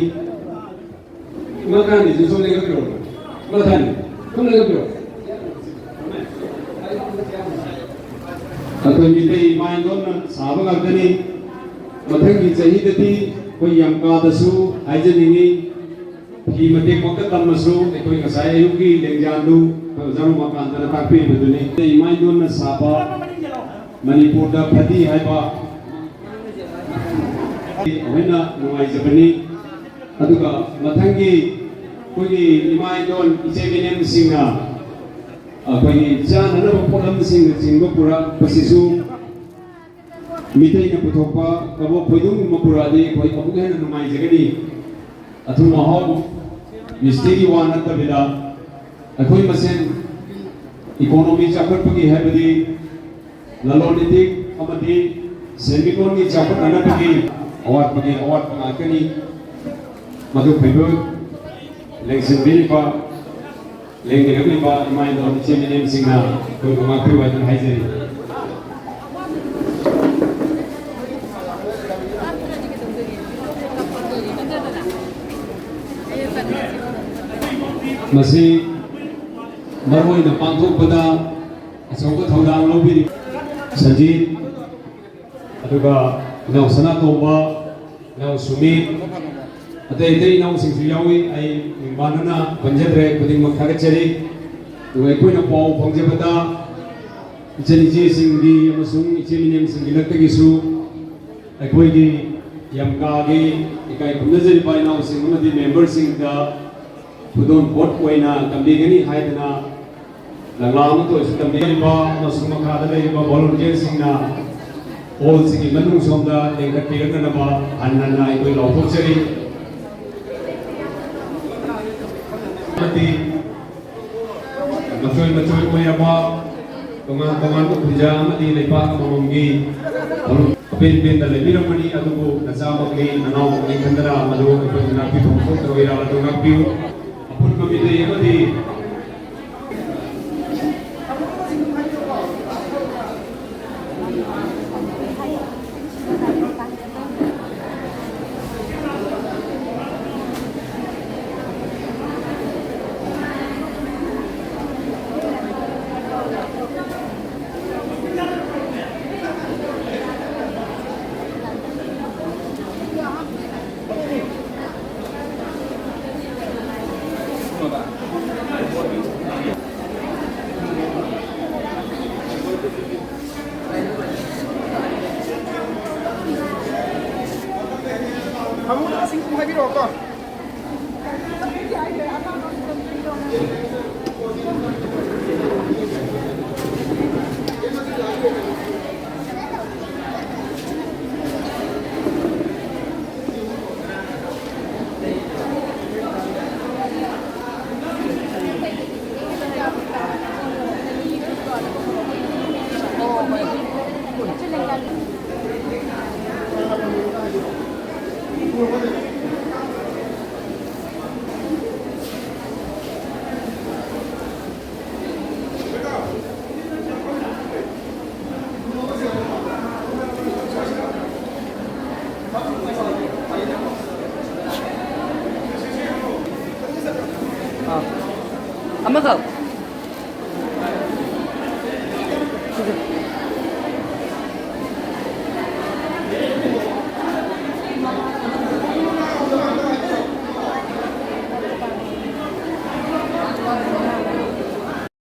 ꯏꯃꯥ ꯀꯥꯡꯒꯤꯁꯨ ꯁꯣꯝ ꯂꯩꯉꯥꯛꯄꯤꯔꯣ꯫ ꯏꯃꯥ ꯊꯥꯏꯅ ꯁꯣꯝ ꯂꯩꯉꯥꯛꯄꯤꯔꯣ꯫ ꯑꯩꯈꯣꯏ ꯃꯤꯇꯩ ꯏꯃꯥ ꯏꯟꯗꯣꯟꯅ ꯁꯥꯕ ꯉꯥꯛꯇꯅꯤ꯫ ꯃꯊꯪꯒꯤ ꯆꯍꯤꯗꯗꯤ ꯑꯩꯈꯣꯏ ꯌꯥꯝꯀꯥꯗꯁꯨ ꯍꯥꯏꯖꯅꯤꯡꯉꯤ, ꯐꯤ ꯃꯇꯦꯛꯃꯛꯇ ꯇꯝꯃꯁꯨ ꯑꯩꯈꯣꯏ ꯉꯁꯥꯏ ꯑꯌꯨꯛꯀꯤ ꯂꯦꯡꯖꯥꯟꯗꯨ ꯑꯩꯈꯣꯏ ꯑꯣꯖꯥ ꯔꯣꯃꯥꯀꯥꯟꯇꯅ ꯇꯥꯛꯄꯤꯔꯤꯕꯗꯨꯅꯤ꯫ ꯃꯤꯇꯩ ꯏꯃꯥ ꯏꯟꯗꯣꯟꯅ ꯁꯥꯕ ꯃꯅꯤꯄꯨꯔꯗ ꯐꯗꯤ ꯍꯥꯏꯕ ꯑꯩꯈꯣꯏꯅ ꯅꯨꯡꯉꯥꯏꯖꯕꯅꯤ꯫ ꯑꯗꯨꯒ ꯃꯊꯪꯒꯤ ꯑꯩꯈꯣꯏꯒꯤ ꯏꯃꯥ ꯏꯟꯗꯣꯟ ꯏꯆꯦ ꯃꯤꯅꯦꯝꯁꯤꯡꯅ ꯑꯩꯈꯣꯏꯒꯤ ꯆꯥꯅꯅꯕ ꯄꯣꯠꯂꯝꯁꯤꯡꯅꯆꯤꯡꯕ ꯄꯨꯔꯛꯄꯁꯤꯁꯨ ꯃꯤꯇꯩꯅ ꯄꯨꯊꯣꯛꯄ ꯀꯕꯣꯛ ꯈꯣꯏꯗꯣꯝꯒꯨꯝꯕ ꯄꯨꯔꯛꯑꯗꯤ ꯑꯩꯈꯣꯏ ꯑꯃꯨꯛ ꯍꯦꯟꯅ ꯅꯨꯡꯉꯥꯏꯖꯒꯅꯤ꯫ ꯑꯊꯨꯝ ꯑꯍꯥꯎ ꯃꯤꯁꯇꯤꯒꯤ ꯋꯥ ꯅꯠꯇꯕꯤꯗ ꯑꯩꯈꯣꯏ ꯃꯁꯦꯟ ꯏꯀꯣꯅꯣꯃꯤ ꯆꯥꯎꯈꯠꯄꯒꯤ ꯍꯥꯏꯕꯗꯤ ꯂꯂꯣꯟ ꯏꯇꯤꯛ ꯑꯃꯗꯤ ꯁꯦꯟꯃꯤꯠꯂꯣꯟꯒꯤ ꯆꯥꯎꯈꯠꯅꯅꯕꯒꯤ ꯑꯋꯥꯠꯄꯒꯤ ꯑꯋꯥꯠꯄ ꯉꯥꯛꯇꯅꯤ꯫ ꯃꯗꯨ ꯐꯩꯕ ꯂꯦꯡꯁꯤꯟꯕꯤꯔꯤꯕ ꯂꯦꯡꯕꯤꯔꯛꯂꯤꯕ ꯏꯃꯥ ꯏꯟꯗꯣꯟ ꯏꯆꯤꯟ ꯏꯅꯥꯎꯁꯤꯡꯅ ꯑꯩꯈꯣꯏꯕꯨ ꯉꯥꯛꯄꯤꯌꯨ ꯍꯥꯏꯗꯨꯅ ꯍꯥꯏꯖꯔꯤ꯫ ꯃꯁꯤ ꯃꯔꯨꯑꯣꯏꯅ ꯄꯥꯡꯊꯣꯛꯄꯗ ꯑꯆꯧꯕ ꯊꯧꯗꯥꯡ ꯂꯧꯕꯤꯔꯤꯕ ꯁꯖꯤꯠ, ꯑꯗꯨꯒ ꯏꯅꯥꯎ ꯁꯅꯥꯇꯣꯝꯕ, ꯏꯅꯥꯎ ꯁꯨꯃꯤꯠ, ꯑꯇꯩ ꯑꯇꯩ ꯏꯅꯥꯎꯁꯤꯡꯁꯨ ꯌꯥꯎꯏ꯫ ꯑꯩ ꯃꯤꯡ ꯃꯥꯟꯅꯅ ꯄꯟꯖꯗ꯭ꯔꯦ, ꯈꯨꯗꯤꯡꯃꯛ ꯊꯥꯒꯠꯆꯔꯤ꯫ ꯑꯗꯨꯒ ꯑꯩꯈꯣꯏꯅ ꯄꯥꯎ ꯐꯪꯖꯕꯗ, ꯏꯆꯟ ꯏꯆꯦꯁꯤꯡꯒꯤ ꯑꯃꯁꯨꯡ ꯏꯆꯤꯜ ꯏꯅꯦꯝꯁꯤꯡꯒꯤ ꯂꯛꯇꯒꯤꯁꯨ ꯑꯩꯈꯣꯏꯒꯤ ꯌꯥꯝꯀꯥꯒꯤ ꯏꯀꯥꯏ ꯈꯨꯝꯅꯖꯔꯤꯕ ꯏꯅꯥꯎꯁꯤꯡ ꯑꯃꯗꯤ ꯃꯦꯝꯕꯔꯁꯤꯡꯗ ꯈꯨꯗꯣꯜ ꯄꯣꯠ ꯑꯣꯏꯅ ꯇꯝꯕꯤꯒꯅꯤ ꯍꯥꯏꯗꯅ ꯂꯪꯂꯥ ꯑꯃꯠꯇ ꯑꯣꯏꯔꯁꯨ ꯇꯝꯕꯤꯔꯤꯕ ꯑꯃꯁꯨꯡ ꯃꯈꯥꯗ ꯂꯩꯔꯤꯕ ꯚꯣꯂꯨꯟꯇꯤꯌꯔꯁꯤꯡꯅ ꯍꯣꯜꯁꯤꯒꯤ ꯃꯅꯨꯡ ꯁꯣꯝꯗ ꯂꯦꯡꯈꯠꯄꯤꯔꯛꯅꯅꯕ ꯍꯟꯅ ꯍꯟꯅ ꯑꯩꯈꯣꯏ ꯂꯥꯎꯊꯣꯛꯆꯔꯤ꯫ ꯑꯃꯗꯤ ꯃꯆꯣꯏ ꯃꯆꯣꯏ ꯑꯣꯏꯔꯕ ꯇꯣꯉꯥꯟ ꯇꯣꯉꯥꯟꯕ ꯈꯨꯟꯖꯥ ꯑꯃꯗꯤ ꯂꯩꯄꯥꯛ ꯑꯃꯃꯝꯒꯤ ꯐꯨꯔꯨꯞ ꯑꯄꯦꯟ ꯄꯦꯟꯗ ꯂꯩꯕꯤꯔꯝꯒꯅꯤ, ꯑꯗꯨꯕꯨ ꯅꯆꯥꯃꯛꯅꯤ, ꯅꯅꯥꯎꯃꯛꯅꯤ ꯈꯟꯗꯅ ꯃꯗꯨ ꯑꯩꯈꯣꯏꯅ ꯉꯥꯛꯄꯤꯐꯝ ꯊꯣꯛꯇ꯭ꯔꯕ ꯏꯔꯥꯜ ꯑꯗꯨ ꯉꯥꯛꯄꯤꯌꯨ꯫ ꯑꯄꯨꯟꯕ ꯃꯤꯑꯣꯏ ꯑꯃꯗꯤ ꯐꯃꯨꯡꯗ ꯁꯤꯡ ꯍꯥꯏꯕꯤꯔꯛꯑꯣꯀꯣ꯫ ꯑꯥ꯫ ꯑꯃꯈꯛ꯫ ꯁꯤꯁꯦ꯫